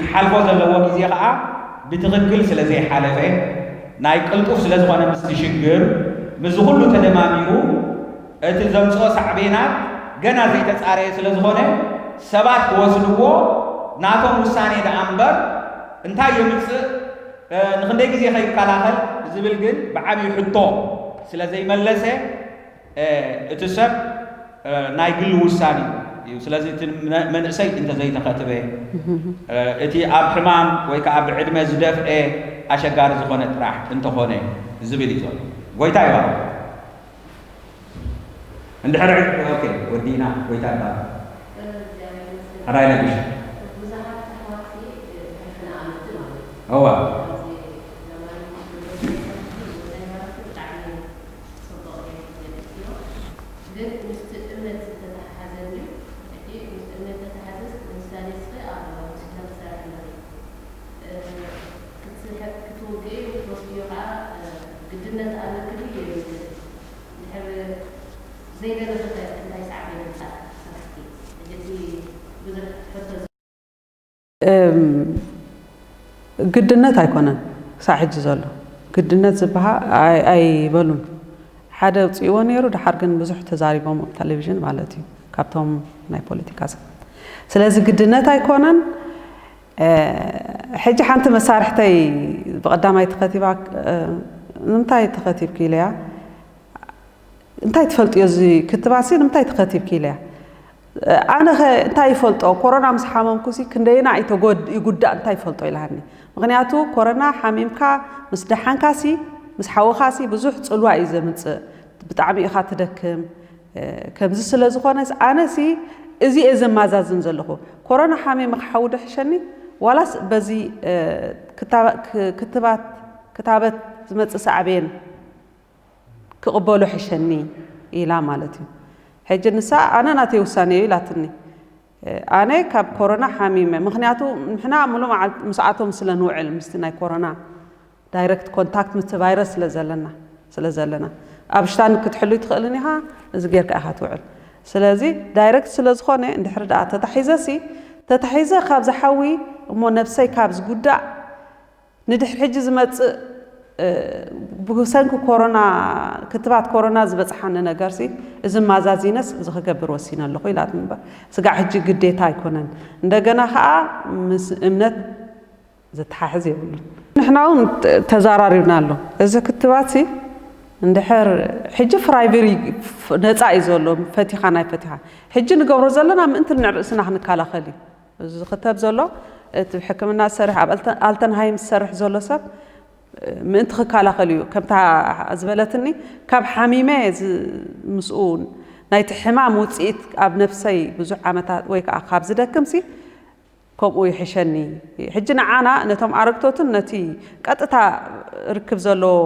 ክሓልፎ ዘለዎ ግዜ ከዓ ብትኽክል ስለ ዘይሓለፈ፣ ናይ ቅልጡፍ ስለ ዝኾነ ምስቲ ሽግር፣ ምስዚ ኩሉ ተደማሚሩ እቲ ዘምጽኦ ሳዕቤናት ገና ዘይተጻረየ ስለ ዝኾነ፣ ሰባት ክወስድዎ ናቶም ውሳኔ ደኣ እምበር፣ እንታይ የምጽእ፣ እ፣ ንኽንደይ ግዜ ከይከላኸል ዝብል ግን ብዓብዩ ሕቶ ስለ ዘይመለሰ፣ እ፣ እቲ ሰብ፣ እ፣ ናይ ግሊ ውሳኔ እዩ። ስለዚ እቲ መ- መንእሰይ እንተዘይተኸትበ፣ እ፣ እቲ ኣብ ሕማም ወይ ከዓ ብዕድመ ዝደፍአ ኣሸጋሪ ዝኾነ ጥራሕ እንተኾነ ዝብል እዩ ዘሎ። ጎይታ ይባርክ። እንድሕር፣ ኦኬ፣ ወዲና፣ ጎይታ ይባርክ። ሕራይ ነግሽ። ብዙሓት ኣሕዋትሲ ድሕሪ ክንኣመትን ኣለዉ። እዋ። ኣብዚ ለማኒ ብጣዕሚ ጽቡቕ እዩ ገሊጽክዮ። ግን ምስቲ እምነት ዝተተሓሓዘ ድዩ? ሕጂ ምስቲ እምነት ተተሓዘስ፣ ንምሳሌ፣ እስኺ ኣብ ሆስፒታል ትሰርሒ ኣለኺ። እ፣ ክትስርሒ፣ ክትውግኢ፣ ክትወስድዮ ከዓ፣ እ፣ ግድነት ኣለኪ ድዩ የብልክን? ድሕሪ ዘይደለኺ ከ እንታይ ሳዕቤን የምጽኣልኪ ስራሕኪ? ሕጂ እቲ ብዙሕ ሕቶ እም፣ ግድነት ኣይኮነን ክሳዕ ሕጂ ዘሎ። ግድነት ዝበሃል ኣይ- ኣይበሉን። ሓደ ኣውፅእዎ ነይሩ፣ ድሓር ግን ብዙሕ ተዛሪቦም ኣብ ቴሌቪዥን ማለት እዩ፣ ካብቶም ናይ ፖለቲካ ሰባት። ስለዚ ግድነት ኣይኮነን። እ፣ ሕጂ ሓንቲ መሳርሕተይ ብቐዳማይ ተኸቲባ፣ እ፣ ንምንታይ ተኸቲብኪ ኢለያ። እንታይ ትፈልጥዮ እዚ ክትባትሲ ንምንታይ ተኸቲብኪ ኢለያ። ኣነ ኸ እንታይ ይፈልጦ? ኮሮና ምስ ሓመምኩሲ ክንደየና ይተጎድ- ይጉዳእ እንታይ ይፈልጦ ኢላሃኒ። ምኽንያቱ ኮሮና ሓሚምካ ምስ ደሓንካሲ፣ ምስ ሓወኻሲ ብዙሕ ጽልዋ እዩ ዘምጽእ። ብጣዕሚ ኢኻ ትደክም። እ፣ ከምዚ ስለ ዝኾነስ ኣነሲ እዚ እየ ዘማዛዝን ዘለኹ። ኮሮና ሓሚመ ክሓዊ ዶ ሕሸኒ ዋላስ በዚ፣ እ፣ ክታ- ክ- ክትባት- ክታበት ዝመጽእ ሳዕቤን ክቕበሎ ሕሸኒ ኢላ ማለት እዩ። ሕጂ ንሳ ኣነ ናተይ ውሳኔ እዩ ኢላትኒ። ኣነ ካብ ኮሮና ሓሚመ፣ ምኽንያቱ ንሕና ሙሉእ መዓልቲ ምስኣቶም ስለ ንውዕል ምስቲ ናይ ኮሮና ዳይረክት ኮንታክት ምስቲ ቫይረስ ስለ ዘለና ስለ ዘለና ኣብ ሽታን ክትሕሉ ትኽእልን ኢኻ። እዚ ጌርካ ኢኻ ትውዕል። ስለዚ ዳይረክት ስለ ዝኾነ እንድሕር ደኣ ተታሒዘሲ ተታሒዘ ካብ ዝሓዊ እሞ ነብሰይ ካብ ዝጉዳእ ንድሕሪ ሕጂ ዝመጽእ፣ እ፣ ብሰንኪ ኮሮና፣ ክትባት ኮሮና ዝበጽሓኒ ነገርሲ፣ እዚ ማዛዚነስ እዚ ክገብር ወሲነ ኣለኹ ኢላትኒ እምበር፣ ስጋዕ ሕጂ ግዴታ ኣይኮነን። እንደገና ኸኣ ምስ እምነት ዘተሓሕዝ የብሉን። ንሕና እውን ተ- ተዛራሪብና ኣሎ። እዚ ክትባትሲ እንድሕር ሕጂ ፍራይቨሪ ነጻ እዩ ዘሎ፣ ፈቲኻ ናይ ፈቲኻ። ሕጂ ንገብሮ ዘለና ምእንቲ ንርእስና ክንከላኸል እዩ። እዚ ዝኽተብ ዘሎ፣ እቲ ሕክምና ዝሰርሕ፣ ኣብ ኣልተ- ኣልተንሃይም ዝሰርሕ ዘሎ ሰብ፣ ምእንቲ ክከላኸል እዩ። ከምታ ዝበለትኒ፣ ካብ ሓሚመ ዝ- ምስኡ ናይቲ ሕማም ውጽኢት ኣብ ነፍሰይ ብዙሕ ዓመታት ወይ ከዓ ካብ ዝደክምሲ፣ ከምኡ ይሕሸኒ። ሕጂ ንዓና፣ ነቶም ኣረግቶትን ነቲ ቀጥታ ርክብ ዘለዎ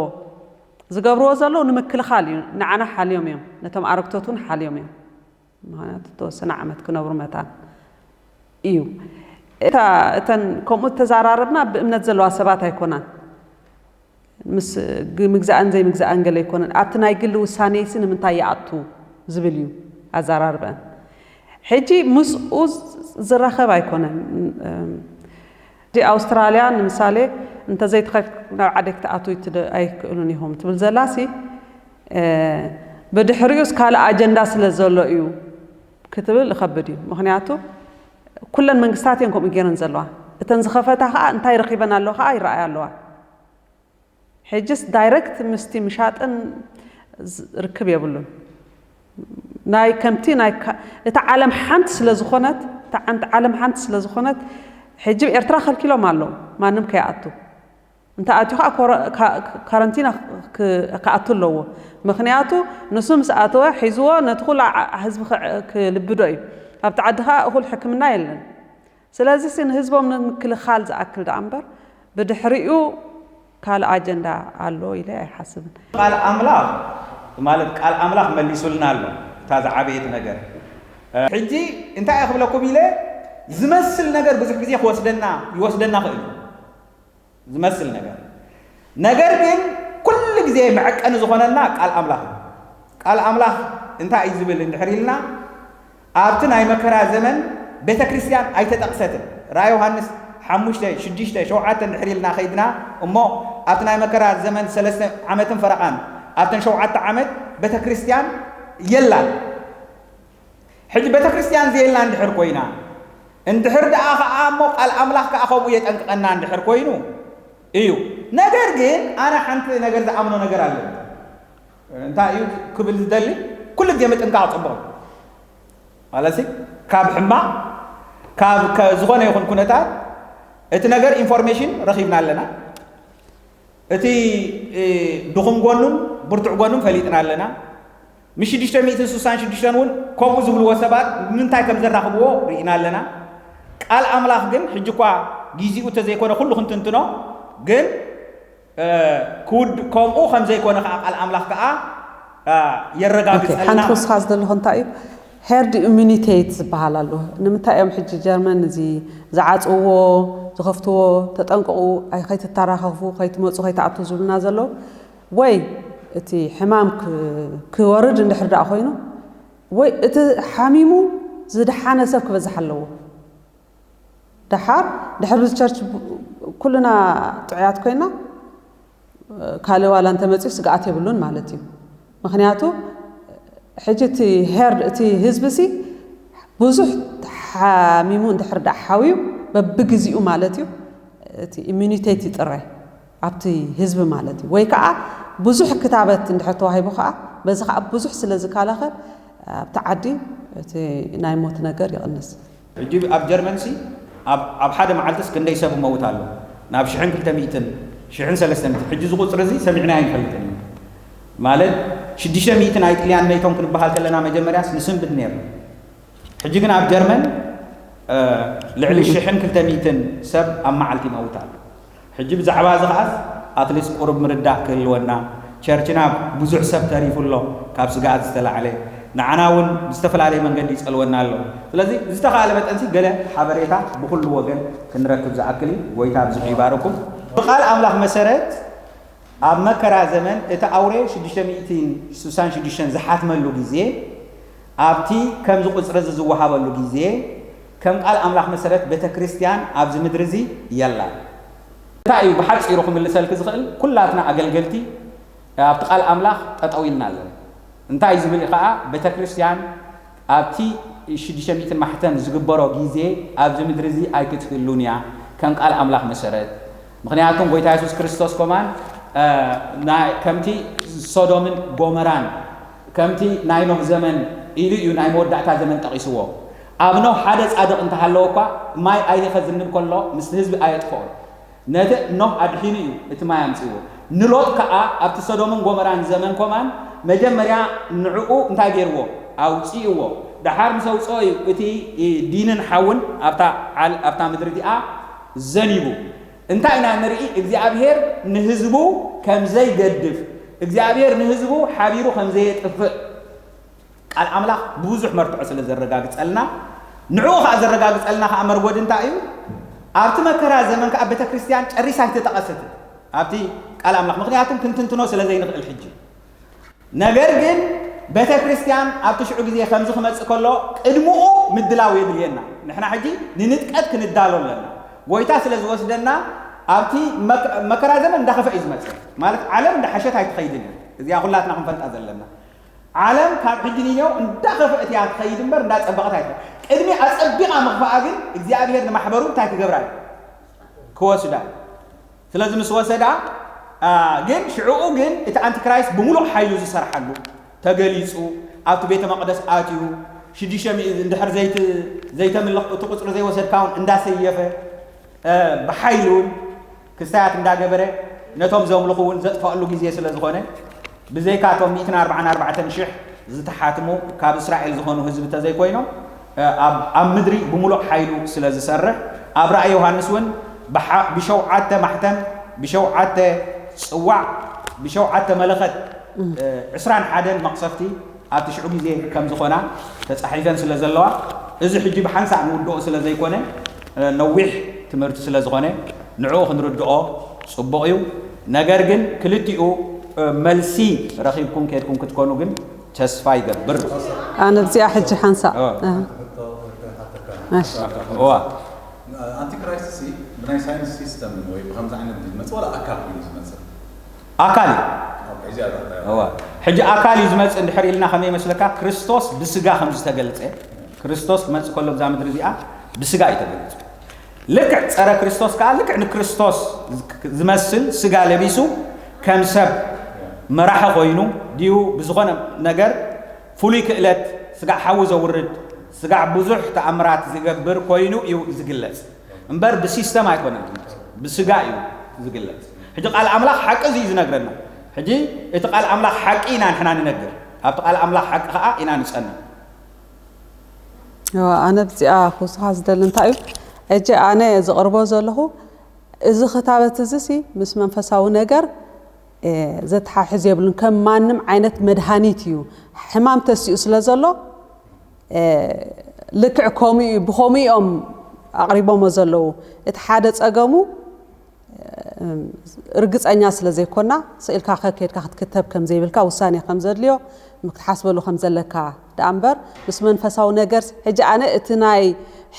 ዝገብርዎ ዘለዉ ንምክልኻል እዩ። ንዓና ሓልዮም እዮም፣ ነቶም ኣረግቶት እውን ሓልዮም እዮም። ምኽንያቱ፣ እተወሰነ ዓመት ክነብሩ መታን እዩ። እታ፣ እተን ከምኡ እተዘራረብና ብእምነት ዘለዋ ሰባት ኣይኮናን። ምስ ግ- ምግዛእን ዘይምግዛእን ገለ ኣይኮነን። ኣብቲ ናይ ግሊ ውሳኔሲ ንምንታይ ይኣቱ ዝብል እዩ ኣዘራርበን። ሕጂ ምስኡ ዝ- ዝራኸብ ኣይኮነን። እም፣ ሕጂ ኣውስትራልያ ንምሳሌ እንተዘይተኸ ናብ ዓደይ ክትኣትው ይትደ- ኣይክእሉን ኢኹም ትብል ዘላሲ፣ እ፣ ብድሕሪኡስ ካልእ ኣጀንዳ ስለ ዘሎ እዩ ክትብል ይኸብድ እዩ። ምኽንያቱ ኩለን መንግስታት እየን ከምኡ ገይረን ዘለዋ። እተን ዝኸፈታ ከዓ እንታይ ረኺበን ኣለዋ ከዓ ይረኣያ ኣለዋ። ሕጅስ ዳይረክት ምስቲ ምሻጥን ዝ- ርክብ የብሉን። ናይ ከምቲ ናይ ካ- እታ ዓለም ሓንቲ ስለ ዝኾነት፣ እታ ዓንቲ ዓለም ሓንቲ ስለ ዝኾነት፣ ሕጂ ኤርትራ ከልኪሎም ኣለዉ ማንም ከይኣቱ። እንተ ኣትዩ ከዓ ኮረ- ካ- ካረንቲና ክ- ክኣቱ ኣለዎ። ምኽንያቱ ንሱ ምስ ኣተወ ሒዝዎ ነቲ ኩሉ ዓ- ህዝቢ ክዕ- ክልብዶ እዩ። ኣብቲ ዓዲ ከዓ እኹል ሕክምና የለን። ስለዚ ሲ ንህዝቦም ንምክልኻል ዝኣክል ደኣ እምበር ብድሕሪኡ ካልእ ኣጀንዳ ኣሎ ኢለ ኣይሓስብን። ቃል ኣምላኽ ማለት ቃል ኣምላኽ መሊሱልና ኣሎ። እታ ዝዓበየት ነገር ሕጂ እንታይ እየ ክብለኩም ኢለ ዝመስል ነገር ብዙሕ ግዜ ክወስደና ይወስደና ክእል እዩ። ዝመስል ነገር ነገር ግን ኩሉ ግዜ መዐቀኒ ዝኾነና ቃል ኣምላኽ እዩ። ቃል ኣምላኽ እንታይ እዩ ዝብል እንድሕር ኢልና ኣብቲ ናይ መከራ ዘመን ቤተ ክርስቲያን ኣይተጠቕሰትን። ራእይ ዮሃንስ ሓሙሽተ ሽዱሽተ ሸውዓተ እንድሕር ኢልና ከይድና እሞ ኣብቲ ናይ መከራ ዘመን ሰለስተ ዓመትን ፈረቓን ኣብተን ሸውዓተ ዓመት ቤተ ክርስቲያን የላን። ሕጂ ቤተ ክርስቲያን ዘየላ እንድሕር ኮይና እንድሕር ደኣ ከዓ እሞ ቃል ኣምላኽ ከዓ ከምኡ የጠንቅቐና እንድሕር ኮይኑ እዩ። ነገር ግን ኣነ ሓንቲ ነገር ዝኣምኖ ነገር ኣሎ። እንታይ እዩ ክብል ዝደሊ? ኩሉ ግዜ ምጥንቃቕ ፅቡቕ እዩ። ማለትሲ ካብ ሕማቕ ካብ ከ- ዝኾነ ይኹን ኩነታት እቲ ነገር ኢንፎርሜሽን ረኺብና ኣለና። እቲ እ፣ ድኹም ጎኑን ብርቱዕ ጎኑን ፈሊጥና ኣለና። ምስ ሽዱሽተ ሚእትን ስሳን ሽዱሽተን እውን ከምኡ ዝብልዎ ሰባት ንምንታይ ከም ዘራኽብዎ ርኢና ኣለና። ቃል ኣምላኽ ግን ሕጂ እኳ ጊዜኡ ተዘይኮነ ኩሉ ክንትንትኖ ግን እ፣ ክውድ ከምኡ ከም ዘይኮነ ከዓ ቃል ኣምላኽ ከዓ እ፣ የረጋግጸልና። ሓንቲ ክውስኻ ዝደለኹ እንታይ እዩ ሄርድ ኢሚኒቴት ዝበሃል ኣሎ። ንምንታይ እዮም ሕጂ ጀርመን እዚ ዝዓፅዎ ዝኸፍትዎ ተጠንቀቑ ኣይ- ከይትተራኸፉ ከይትመፁ ከይትኣቱ ዝብሉና ዘለዉ? ወይ እቲ ሕማም ክ- ክወርድ እንድሕር ደኣ ኮይኑ ወይ እቲ ሓሚሙ ዝደሓነ ሰብ ክበዝሕ ኣለዎ። ደሓር ድሕር ብዚ ቸርች ኩልና ጥዑያት ኮይና ካልእ ዋላ እንተመፅኡ ስግኣት የብሉን ማለት እዩ። ምክንያቱ ሕጂ እቲ ሄርድ እቲ ህዝቢ ሲ ብዙሕ ሓሚሙ እንድሕር ደኣ ሓውዩ በብግዚኡ ማለት እዩ እቲ ኢሚኒቴት ይጥረ ኣብቲ ህዝቢ ማለት እዩ። ወይ ከዓ ብዙሕ ክታበት እንድሕር ተዋሂቡ ከዓ በዚ ከዓ ብዙሕ ስለ ዝከላኸል ኣብቲ ዓዲ እቲ ናይ ሞት ነገር ይቕንስ። ሕጂ ኣብ ጀርመን ሲ ኣብ ኣብ ሓደ መዓልትስ ክንደይ ሰብ ይመውት ኣሎ? ናብ ሽሕን ክልተ ሚእትን ሽሕን ሰለስተ ሚእትን ሕጂ እዚ ቁፅሪ እዚ ሰሚዕናዮ ኣይንፈልጥን እዩ። ማለት ሽዱሽተ ሚእቲ ናይ ጥልያን መይቶም ክንበሃል ከለና መጀመርያስ ንስንብድ ነይርና። ሕጂ ግን ኣብ ጀርመን እ፣ ልዕሊ ሽሕን ክልተ ሚእትን ሰብ ኣብ መዓልቲ ይመውት ኣሎ። ሕጂ ብዛዕባ እዚ ከዓስ ኣትሊስት ቁሩብ ምርዳእ ክህልወና ቸርችና ብዙሕ ሰብ ተሪፉ ኣሎ ካብ ስግኣት ዝተላዕለ ንዓና እውን ብዝተፈላለየ መንገዲ ይጸልወና ኣሎ። ስለዚ ዝተኻእለ መጠንሲ ገለ ሓበሬታ ብኹሉ ወገን ክንረክብ ዝኣክል እዩ። ጎይታ ብዙሕ ይባርኩም። ብቃል ኣምላኽ መሰረት ኣብ መከራ ዘመን እቲ ኣውሬ ሽዱሽተ ሚእትን ስሳን ሽዱሽተን ዝሓትመሉ ግዜ ኣብቲ ከምዚ ቁጽሪ እዚ ዝወሃበሉ ግዜ ከም ቃል ኣምላኽ መሰረት ቤተ ክርስቲያን ኣብዚ ምድሪ እዚ የላን። እንታይ እዩ ብሓጺሩ ክምልሰልኪ ዝኽእል? ኩላትና ኣገልገልቲ ኣብቲ ቃል ኣምላኽ ጠጠው ኢልና ኣለና። እንታይ እዩ ዝብል ከዓ ቤተ ክርስቲያን ኣብቲ ሽዱሽተ ሚእትን ማሕተም ዝግበሮ ግዜ ኣብዚ ምድሪ እዚ ኣይክትህሉን እያ ከም ቃል ኣምላኽ መሰረት። ምኽንያቱም ጎይታ የሱስ ክርስቶስ ኮማን ከምቲ ሶዶምን ጎመራን ከምቲ ናይ ኖህ ዘመን ኢሉ እዩ ናይ መወዳእታ ዘመን ጠቒስዎ። ኣብ ኖህ ሓደ ጻድቕ እንተሃለወ እኳ ማይ ኣይሊ ከዝንብ ከሎ ምስቲ ህዝቢ ኣየጥፍኦን። ነቲ ኖህ ኣድሒኑ እዩ እቲ ማይ ኣምጺእዎ። ንሎጥ ከኣ ኣብቲ ሶዶምን ጎመራን ዘመን ኮማን መጀመርያ ንዕኡ እንታይ ገይርዎ? ኣውጺእዎ። ደሓር ምስ ኣውጽኦ እዩ እቲ ዲንን ሓውን ኣብታ ዓል- ኣብታ ምድሪ እቲኣ ዘኒቡ። እንታይ ኢና ንርኢ? እግዚኣብሔር ንህዝቡ ከም ዘይገድፍ፣ እግዚኣብሔር ንህዝቡ ሓቢሩ ከም ዘየጥፍእ ቃል ኣምላኽ ብዙሕ መርትዖ ስለ ዘረጋግጸልና፣ ንዕኡ ኸኣ ዘረጋግጸልና ኸኣ መርጎዲ እንታይ እዩ? ኣብቲ መከራ ዘመን ከኣ ቤተ ክርስቲያን ጨሪሳ ኣይተጠቐሰትን ኣብቲ ቃል ኣምላኽ። ምኽንያቱም ክንትንትኖ ስለ ዘይንኽእል ሕጂ። ነገር ግን ቤተ ክርስቲያን ኣብቲ ሽዑ ግዜ ከምዚ ክመጽእ ከሎ ቅድምኡ ምድላው የድልየና። ንሕና ሕጂ ንንጥቀት ክንዳሎ ኣለና። ጎይታ ስለ ዝወስደና ኣብቲ መክ- መከራ ዘመን እንዳኸፈ እዩ ዝመጽእ። ማለት ዓለም እንዳሓሸት ኣይትኸይድን እያ። እዚኣ ኩላትና ክንፈልጣ ዘለና። ዓለም ካብ ሕጂ ንኔው እንዳኸፈአት እያ ትኸይድ እምበር እንዳጸበቐት ኣይትኸይድ። ቅድሚ ኣጸቢቓ ምኽፋኣ ግን እግዚኣብሔር ንማሕበሩ እንታይ ክገብራ እዩ? ክወስዳ እዩ። ስለዚ ምስ ወሰዳ፣ አ፣ ግን ሽዕኡ ግን እቲ ኣንቲክራይስት ብምሉእ ሓይሉ ዝሰርሓሉ ተገሊጹ፣ ኣብቲ ቤተ መቕደስ ኣትዩ፣ ሽዱሽተ ሚእቲ እንድሕር ዘይት-፣ ዘይተምልኽ፣ እቲ ቁጽሪ ዘይወሰድካ እውን እንዳሰየፈ፣ አ፣ ብሓይሉ እውን ክስታያት እንዳገበረ ነቶም ዘምልኹ እውን ዘጥፈኣሉ ግዜ ስለ ዝኾነ፣ ብዘይካቶም ሚእትን ኣርባዓን ኣርባዕተን ሽሕ ዝተሓትሙ ካብ እስራኤል ዝኾኑ ህዝቢ ተዘይኮይኖም፣ እ፣ ኣብ፣ ኣብ ምድሪ ብምሉእ ሓይሉ ስለ ዝሰርሕ፣ ኣብ ራእይ ዮሃንስ እውን ብሓ-፣ ብሸውዓተ ማሕተም፣ ብሸውዓተ ጽዋዕ፣ ብሸውዓተ መለኸት፣ እ፣ ዕስራን ሓደን መቕሰፍቲ ኣብቲ ሽዑ ግዜ ከም ዝኾና ተጻሒፈን ስለ ዘለዋ፣ እዚ ሕጂ ብሓንሳእ ንውድኦ ስለ ዘይኮነ፣ እ፣ ነዊሕ ትምህርቲ ስለ ዝኾነ፣ ንዕኡ ክንርድኦ ጽቡቕ እዩ። ነገር ግን ክልቲኡ፣ እ፣ መልሲ ረኺብኩም ከድኩም ክትኮኑ ግን ተስፋ ይገብር። ኣነ ኣብዚኣ ሕጂ ሓንሳእ፣ ኦ። እ። እሺ። እዋ። ኣንቲክራይስት ሲ ብናይ ሳይንስ ሲስተም ወይ ብከምዚ ዓይነት ዝመጽእ ዋላ ኣካል ኮይኑ ዝመጽእ? ኣካል እዩ። ኦኬ፣ እዚኣ እያ። እዋ። ሕጂ ኣካል እዩ ዝመጽእ እንድሕር ኢልና ከመይ ይመስለካ? ክርስቶስ ብስጋ ከም ዝተገልጸ፣ ክርስቶስ ክመጽእ ከሎ ብዛ ምድሪ እዚኣ ብስጋ እዩ ተገሊጹ። ልክዕ ጸረ ክርስቶስ ከኣ ልክዕ ንክርስቶስ ዝመስል ስጋ ለቢሱ ከም ሰብ መራሒ ኮይኑ ድዩ ብዝኾነ ነገር ፍሉይ ክእለት ስጋዕ ሓዊ ዘውርድ፣ ስጋዕ ብዙሕ ተኣምራት ዝገብር ኮይኑ እዩ ዝግለጽ። እምበር ብሲስተም ኣይኮነን ዝግለጽ፣ ብስጋ እዩ ዝግለጽ። ሕጂ ቃል ኣምላኽ ሓቂ እዚ እዩ ዝነግረና። ሕጂ እቲ ቃል ኣምላኽ ሓቂ ኢና ንሕና ንነግር። ኣብቲ ቃል ኣምላኽ ሓቂ ከኣ ኢና ንጸንዕ። እዋ፣ ኣነ ብዚኣ ክውስኻ ዝደሊ እንታይ እዩ? ሕጂ ኣነ ዝቕርቦ ዘለኹ እዚ ክታበት እዚ ሲ ምስ መንፈሳዊ ነገር፣ እ፣ ዘተሓሕዝ የብሉን። ከም ማንም ዓይነት መድሃኒት እዩ። ሕማም ተሲኡ ስለ ዘሎ፣ እ፣ ልክዕ ከምኡ እዩ፣ ብኸምኡ እዮም ኣቕሪቦሞ ዘለዉ። እቲ ሓደ ጸገሙ፣ እ፣ ርግጸኛ ስለ ዘይኮና፣ ስኢልካ ከ ከይድካ ክትክተብ ከም ዘይብልካ ውሳኔ ከም ዘድልዮ፣ ክትሓስበሉ ከም ዘለካ ደኣ እምበር፣ ምስ መንፈሳዊ ነገር፣ ሕጂ ኣነ እቲ ናይ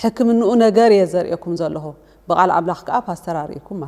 ሕክምንኡ ነገር እየ ዘርእየኩም ዘለኹ። ብቓል ኣምላኽ ከኣ ፓስተር ኣርእይኩም ማለት እዩ።